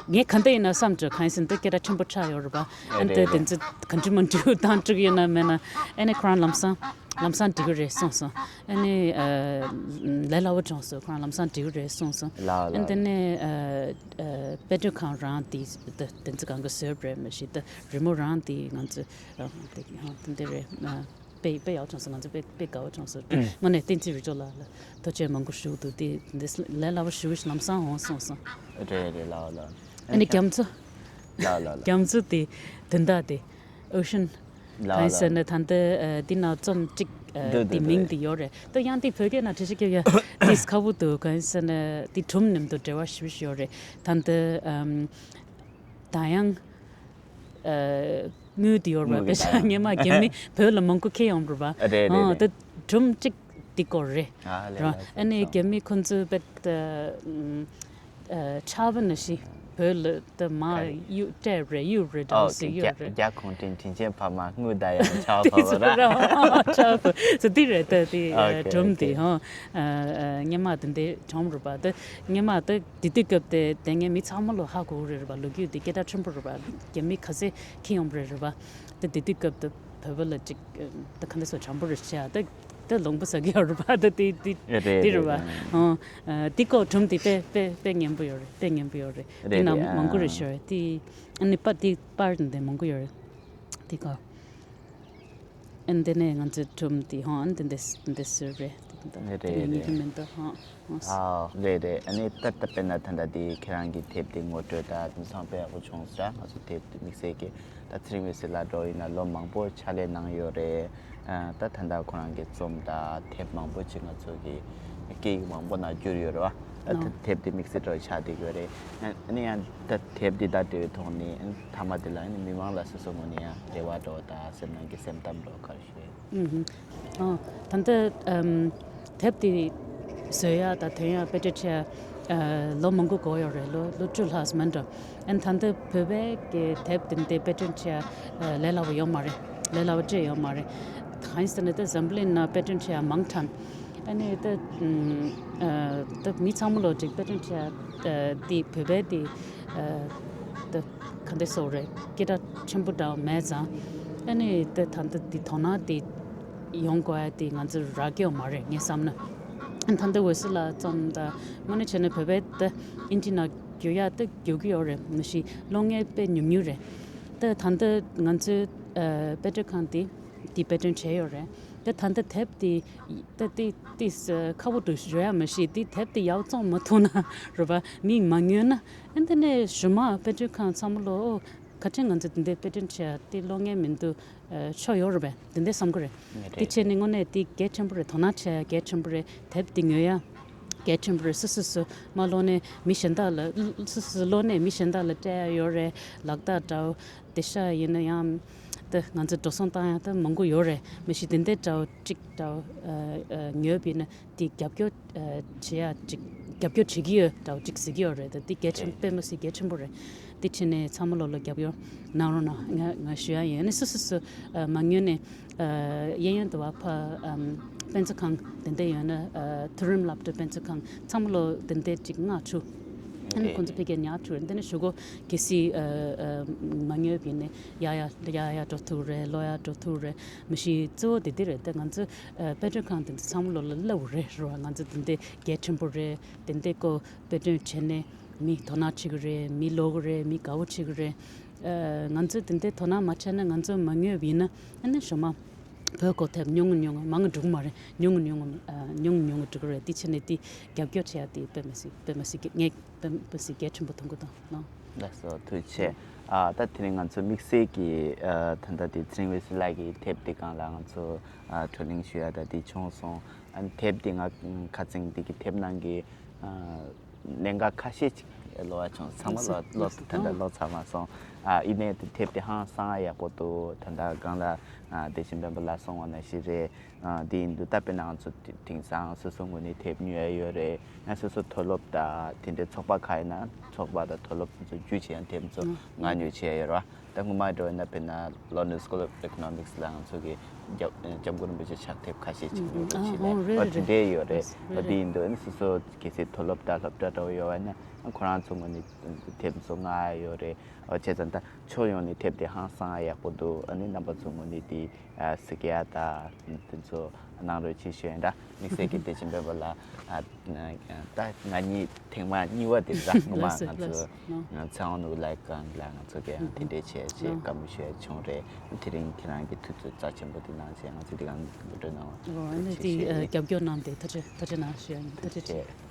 ངས་ག་འདྲ་ཡིན་ན་བསམ་འགྲོ། གང་ཡིན་ཟེར་ན་དེ་སྐད་གྲགས་ཆེན་པོ་ཆགས་ཡོད་རེད་པ། ཨ་ནི་རེད་དེ་རེད། ཚོ་ག་འདྲ་མ་འགྲིག་བཏང་འགྲིག་ཡོད་ན་མེད་ན་ཨ་ནི་ཁོ་རང་ལམ་སང་ལམ་སང་འགྲིག་གི་རེད་གསུངས་སོང་། ཨ་ནི་ཨ་ལས་སླ་བོ་བྱུང་སོང་། ཁོ་རང་ལམ་སང་འགྲིག་གི་རེད་གསུངས་སོང་། ལགས་ཨ་ནི་དེ་ལགས། ནས་ཨ་ཨ་དཔེ་སྐྲུན་ཁང་རང་དེ་དེ་ཚོ་གང་ག་བཟོས་པ་རེད། མ་གཞི་ད་རི་མོ་རང་དེ་ང་ཚོ་ཨ་དེ་ཨ་དེ་འདྲ་རེད། ཨ་དཔེ་དཔེ་ཡག་བྱུང་སོང་། ང་ཚོ་དཔེ་དཔེ་དགའ་བོ་བྱུང་སོང་། དངོས་གནས་བསྟན་འཛིན་རི་ཇོ་ལགས་ལ་ཐུགས་རྗེ་མང་པོ་ཞུ་འདུག་དེ་འདི་ལས་སླ་བོ་ཞུ་ལམ་སང་འོང་གསུངས་སོང་། རེད་རེད་ལགས་ལགས། ཨ་ནི་རྒྱ་མཚོ་ལགས་ལགས་ལགས། རྒྱ་མཚོ་དེ་དོན་དག་དེ་ཨོ་ཤན་ལགས་གང་ཡིན་ཟེར་ལགས། ན་ད་ལྟ་ཨ་འདི་ནང་རྩོམ་གཅིག་ཨ་འདུག་འདུག་དེ་འདུག་མིང་རེད། དེ་ཡོད་རེད། ད་ཡང་དེ་བོད་སྐད་ནང་འགྲེལ་བཤད་རྒྱབ་ཡ་དེ་ཁག་པོ་འདུག་གང་ཡིན་ཟེར་ན་དེ་སྒྲུང་མཉམ་དུ་འབྲེལ་བ་ཞེ་པོ་ཞིག་ཡོད་རེད། ད་ལྟ་ཨམ་ད་ཡང་ཨ་དངུལ་དེ་ཡོད་རེད་པ། དངུལ་གི་དཔེ་ཆ་ད་ཡང་སྔོན་མ་རྒྱ་མི་བོད་ལ་མང་པོ་ཁྱེར་ཡོང་རེད་པ། རེད་རེད་ཨ་རེད། ད་སྒྲུང་གཅིག་དེ་སྐོར་རེད། ཨ་ལས་རེད་ལགས། ཨ་ནི་སོ་སོ། རྒྱ་མི་ཁོང་ཚོས་དཔེ་ད་ཨམ་ཨ་ཆར་པ་ནང་བཞིན་བོད་ལ་ད་མར་ག་རེ། གཡུག་སྤྲད་རེད། གཡུག་རེད་འདྲ་ཨོ་ཟེར་གི་གཡུག་རྒྱ་རེད། རྒྱ་གུང་ཁྲན་དྲིན་ཅན་ཕ་མ་དངུལ་ད་ཡང་ཆར་པ་དེ་ཚོ་བ་ར། ར་ཆར་པ་ཟེར་དེ་རེད། ད་དེ་ཨོ་ཨ་ཁེ་སྒྲུང་ཨོ་དེ་ཁེ་ཧོ་ཨ་ཨ་སྔོན་མ་དེ་འདྲ་བྱུང་རེད་པ། ད་སྔོན་མ་ད་དེ་དུས་སྐབས་དེ་དེ་སྔའི་མི་ཚང་མ་ལོ་ཧ་གོ་གི་རེད་རེད་པ། ལོ་རྒྱུས་དེ་སྐད་གྲགས་ཆེན་པོ་རེད་པ། རྒྱ་མི་ག་ཚད་ཁྱེར་ཡོང་པ་རེད་རེད་པ། ད་དེ་དུས་སྐབས་དེ་བོད་པ་ལ་ཅིག་ད་ག་འདྲ་སོ་བྱམས་པོ་རེད་བྱས་ད་ད་ལུང་པ་ཟ་གི་ཡོད་རེད་པ། ད་དེ་དེ་རེད་དེ་རེད་རེད་པ། རེད། ཨོ་ཨ་དེ་སྐོར་སྒྲུང་དེ་དཔེ་དཔེ་དཔེ་སྙན་པོ་ཡོད་རེད། དཔེ་སྙན་པོ་ཡོད་རེད། དེ་རེད་ནང་རེད། མང་པོ་རེད་ཨ་ཤོད་རེད། དེ་ཨ་ནི་པར་དེ་པར་དེ་མང་པོ་ཡོད་རེད། དེ་སྐོར། ཨ་ནི་དེ་ནས་ང་ཚོའི་སྒྲུང་དེ་ཧོ་ཨ་ནི་དེ་འདྲ་འདྲ་ཟེར་རེད། དེ་འདྲ་རེད་དེ་ནས་རེད་ཉིད་ཀྱི་རེད། མེ་ཏོག་ཧོ་ཧོ། ཨ་རེད་རེད། ཨ་ནི་ད་ལྟ་དཔེར་ན་ད་ལྟ་དེ་ཁྱེད་རང་གི་དེབ་དེ་ངོ་སྤྲོད་ད་དེང་སང་དཔེ་ཡག་པོ་བྱུང་སོང་། ང་ཚོ་དེབ་དེ་དམིགས་བསལ་གྱི་ད་ཚེ་རིང་འོད་ཟེར་ལགས་འགྲོ་ཡིན་ན་ལོ་མང་པོ་ཕྱག་ལས་གནང་ཡོད་རེད། ཨ་ད་ད་ལྟ་ཁོ་རང་གི་རྩོམ་དང་དེབ་མང་པོ་ཅིག་ང་ཚོ་གི་སྐད་ཡིག་མང་པོ་ནང་བསྒྱུར་ཡོད་རེད་བ། ད་ད་དེབ་དེ་དམིགས་བསལ་འདྲ་བོ་ཆགས་བསྡད་ཀྱི་ཡོད་རེད། ཨ་ནི་ཡང་ད་དེབ་དེ་ལྟ་འདོད་ཐོག་ནས་ཨ་ནི་མཐའ་མ་དེ་ལ་ཨ་ནི་མི་མང་ལ་སོ་སོ་ངོས་ནས་ཡང་རེ་བ་འདྲ་བོ་དང་སེམས་ནང་གི་སེམས་གཏམ་འདྲ་བོ་ག་རེ་ཞུ་ཡས། ཨུམ། ཨོ། ད་ལྟ་ཨམ། དེབ་དེ་བཟོ་ཡག་དང་ཐོན་ཡག་དཔེ་སྐྲུན་བྱེད་ཡག་ཨ། ལོ་མང་པོ་འགོར་ཡོད་རེད། ལོ་ལོ་བཅུ་ལྷག་ཙམ་མིན་འགྲོ། ཨན་ད་ལྟ་བོད་པའི་གི་དེབ་དེ་འདྲའི་དཔེ་སྐྲུན་བྱེད་ཡག་ཨ། ལས་སླ་བོ་ཡོད་མ་རེད། ལས་སླ་བོ་ཅིག་ཡོད་མ་རེད། གང་ཡིན་ཟེར་ན་ད་འཛམ་བུ་གླིང་ནང་དཔེ་སྐྲུན་བྱེད་ཡག་མང་དྲགས། ཨ་ནི་ད་ཨ། ད་མི་ཚང་མ་ལོ་ཅིག་དཔེ་སྐྲུན་བྱེད་ཡག་ཨ། དེ་བོད་པའི་དེ་ཨ། ད་ག་འདྲ་ཟེར་དགོས་རེད། སྐད་གྲགས་ཆེན་པོ་འདྲ་བོ་མེད་ཙང་། ཨ་ནི་ད་ད་ལྟ་འདི་དོ་སྣང་འདི་ཡོང་དགོས་ཡ་འདི་ང་ཚོ་རག་གི་ཡོད་མ་རེད་ངས་བསམ་ན། ཨ་ནི་ད་ལྟ་འོད་ཟེར་ལགས་ཙམ་ད་དངོས་གནས་བྱས་ན་བོད་པའི་ད་ཨིན་ཇི་ནང་བསྒྱུར་ཡག་ད་བསྒྱུར་གྱི་ཡོད་རེད། མ་གཞི་ཀློག་མཁན་དཔེ་ཉུང་ཉུང་རེད། ད་ད་ལྟ་ང་ཚོའི་ཨ། དཔེ་སྐྲུན་ཁང་འདི་འདི་དཔེ་སྐྲུན་བྱས་ཡོད་རེད། ད་ད་ལྟ་དེབ་འདི་ད་འདི་འདི་ཁག་པོ་འདུག་ཞུ་ཡ་མ་གཞི་འདི་དེབ་འདི་ཡག་བཙོང་མ་ཐུབ་ན་རེད་པ། མིས་མ་ཉོས་ན། ཨ་འདི་ནས་གཞུག་མ་དཔེ་སྐྲུན་ཁང་ཚང་མ་ལོ་ཨོ། ཁ་ཆེན་ང་ཚོ་འདི་འདྲའི་དཔེ་སྐྲུན་བྱས་ཏེ་ཀློག་མཁན་མི་འདུག་ཨ། ཆོ་ཡོད་རེད་པས། འདི་འདྲའི་བསམ་གི་རེད། རེད། དེ་བྱས་ནས་དངོས་གནས་འདི་གལ་ཆེན་པོ་རེད། དོ་སྣང་བྱེད་ཡ་གལ་ཆེན་པོ་རེད། དེབ་འདི་ཉོ་ཡ་གལ་ཆེན་པོ་རེད། སོ་སོ་སོ་མ་ཀློག་ནས་མི་གཞན་དག་ལ་སོ་སོ་སོ་ཀློག་ནས་མི་གཞན་དག་ལ་སྤྲད་ཡ་ཡོད་རེད། ལག་རྟགས་འདྲ་བོ་དེ་ཤ་ཡིན་ན་ཡང་ད་ང་ཚོ་འགྲོ་སོང་བཏང་ཡ་ད་མང་པོ་ཡོད་རེད། མ་གཞི་འདི་འདྲའི་འདྲ་བོ་གཅིག་འདྲ་བོ་ཨ། ཨ། ཉོས་པ་ཡིན་ན། དེ་རྒྱབ་སྐྱོར་ཨ། བྱེད་ཡ་ཅིག་རྒྱབ་སྐྱོར་བྱེད་ཀྱི་ཡོད་འདྲ་བོ་ཅིག་ཟེར་གྱི་ཡོད་རེད། ད་དེ་གལ་ཆེན་དཔེ་མི་སྲིད་གལ་ཆེན་པོ་རེད། དེ་བྱས་ནས་ཚང་མ་ལོ་ལ་རྒྱབ་སྐྱོར་གནང་རོགས་གནང་། ང་ང་ཞུ་ཡ་ཡིན། ཨ་ནི་སོ་སོ་སོ་ཨ། མ་ཉོས་ནས་ཨ། གཡས་གཡོན་དུ་བ་ཕ་ཨམ། དཔེ་མཛོད་ཁང་དེ་འདྲ་ཡོད་ན་ཨ། མཐོ་རིམ་སློབ་གྲྭ་དཔེ་མཛོད་ཁང་ཚང་མ་ལོ་དེ་འདྲ་ཅིག་མངགས་ཆུ། ཨ་ནི་ཁོང་ཚོ་ཕ་གིར་ཉར་ཆུ་རེད། དེ་ནས་ཞུ་སྒོ་གལ་སྲིད་ཨ། ཨ། མ་ཉོས་པ་ཡིན་ན་ཡ་ཡ་ཡ་ཡ་འགྲོ་ཐུབ་རེད། ལོ་ཡ་འགྲོ་ཐུབ་རེད། མ་གཞི་གཙོ་བོ་དེ་དེ་རེད། ད་ང་ཚོ་ཨ། དཔེ་སྐྲུན་ཁང་དེ་ཚོ་ཚང་མ་ལོ་ལ་སླ་བོ་རེད་རེད་བ། ང་ཚོ་དེ་འདྲའི་གལ་ཆེན་པོ་རེད། དེ་འདྲའི་སྐོར་དཔེ་སྐྲུན་བྱས་ནས་མི་དོ་སྣང་བྱེད་ཀྱི་རེད། མི་ཀློག་གི་རེད། མི་དགའ་བོ་བྱེད་ཀྱི་རེད། ཨ། ང་ཚོས་དེ་འདྲའི་དོ་སྣང་མ་བྱས་ན་ང་ཚོས་མ་ཉོས་པ་ཡིན་ན་ཨ་ནི་གཞུག་མ་བོད་སྐོར་དེབ་ཉུང་ངུ་ཉུང་ངུ་མང་ངུ་འགྲོ་གི་མ་རེད། ཉུང་ངུ་ཉུང་ངུ་ཨ། ཉུང་ངུ་ཉུང་ངུ་འགྲོ་གི་རེད། དེ་བྱས་ནས་དེ་རྒྱབ་སྐྱོར་བྱེད་ཡ་དེ་དཔེ་མི་སྲིད་དཔེ་མི་སྲིད་ངས་དཔེ་མི་སྲིད་གལ་ཆེན་པོ་མཐོང་གི་འདུག་ལགས་སོ། ཐུགས་རྗེ་ཆེ། ཨ། ད་དེ་རིང་ང་ཚོ་དམིགས་བསལ་གྱི་ཨ། ད་ལྟ་དེ་ཚེ་རིང་འོད་ཟེར་ལགས་ཀྱི་དེབ་དེ་སྒང་ལ་ང་ཚོ་ཨ། བགྲོ་གླེང་ཞུ་ཡ་ད་དེ་བྱུང་སོང་། ཨ། དེབ་དེ་ང་ཁ་སང་དེ་གི་དེབ་ནང་གི་ཨ། གནད་འགག་ཁ་ཤས་ཅིག་ཀློག་པ་བྱུང་། ཚང་མ་ཀློག་ཀློག་ད་ལྟ་ཀློག་ཚར་མ་སོང་། ཨ། ཡིན་ནའི་དེབ་དེ་ཧང་སང་ཡག་པོ་འདུག་ད་ལྟ་སྒང་ལ་ཨ། བདེ་ཆེན་དཔོན་པོ་ལགས་གསུངས་པ་ནང་བཞིན་རེད། ཨ། དེ་ཡིན་དུས་ད་དཔེར་ན་ང་ཚོ་དེང་སང་སོ་སོ་ངོས་ནས་དེབ་ཉོ་ཡ་ཡོད་རེད། ཡང་སོ་སོ་མཐོ་སློབ་དང་དེ་འདྲའི་ཚོགས་པ་ཁག་ཡིན་ན་ཚོགས་པ་དང་མཐོ་སློབ་ཚོ་བརྒྱུད་བྱས་ཡང་དེབ་ཚོ་ང་ཉོས་བྱས་ཡོད་རེད་བ། ད་སྔོན་མ་འགྲོ་ཡིན་ན་དཔེར་ན་London School of Economics ལ་ང་ཚོ་གི་སྐྱབས་སྐྱབས་མགོན་རིན་པོ་ཆེ་ཕྱག་དེབ་ཁ་ཤས་ཅིག་ཉོས་པ་ཨ། ཞིག་ཨོ་ལས་རེད་ཨོ་དེ་རེད་འདྲའི་ཡོད་རེད། རེད་ཨོ་དེ་རེད། ཡིན་དུས་ཨ་ནི་སོ་སོ་གལ་སྲིད་མཐོ་སློབ་དང་སློབ་གྲྭ་འདྲ་བོ་ཡོད་པ་ཡིན་ན་ཨ་ཁོ་རང་ཚོ་ངོས་ནས་དེབ་ཚོ་མངགས་ཡ་ཡོད་རེད། ཨོ་བྱས་ཙང་ད་ཕྱོགས་ཡོངས་ནས་དེབ་དེ་ཧང་སང་ཡག་པོ་འདུག་ཨ་ནི་རྣམ་པ་ཚོ་ངོས་ནས་དེ་ཨ་གཟིགས་ཡ་དང་དེ་ཚོ་གནང་རོགས་བྱེད་ཞུ་ཡ་ཡིན། ད་དམིགས་བསལ་གྱི་བདེ་ཆེན་དཔོན་པོ་ལགས་ཨ། ད་ང་གཉིས་ཐེངས་མ་གཉིས་པ་དེ་རེད། སྔོན་མ་ལགས་སོ་ང་ཚོ་ལགས་སོ། ཚེ་དབང་ནོར་བུ་ལགས་སྒང་ལ་ང་ཚོ་གི་ཨ་དེ་འདྲའི་བྱས་རྗེས་བཀའ་མོལ་ཞུ་ཡ་བྱུང་རེད། དེ་རིང་ཁྱེད་རང་གི་དུས་ཚོད་རྩ་ཆེན་པོ་དེ་གནང་བྱས་ང་ཚོ་དེ་གང་གི་འགྲོ་གནང་བ་ཨོ་ཨ་ནི་ཐུགས་རྗེ་ཆེ་ཞུ་ཡ་ཡིན། རྒྱབ་སྐྱོར་གནང་སྟེ་ཐུགས་རྗེ་ཐུགས་རྗེ་གནང་ཞུ་ཡ་ཡིན། ཐུགས་རྗེ་ཆེ།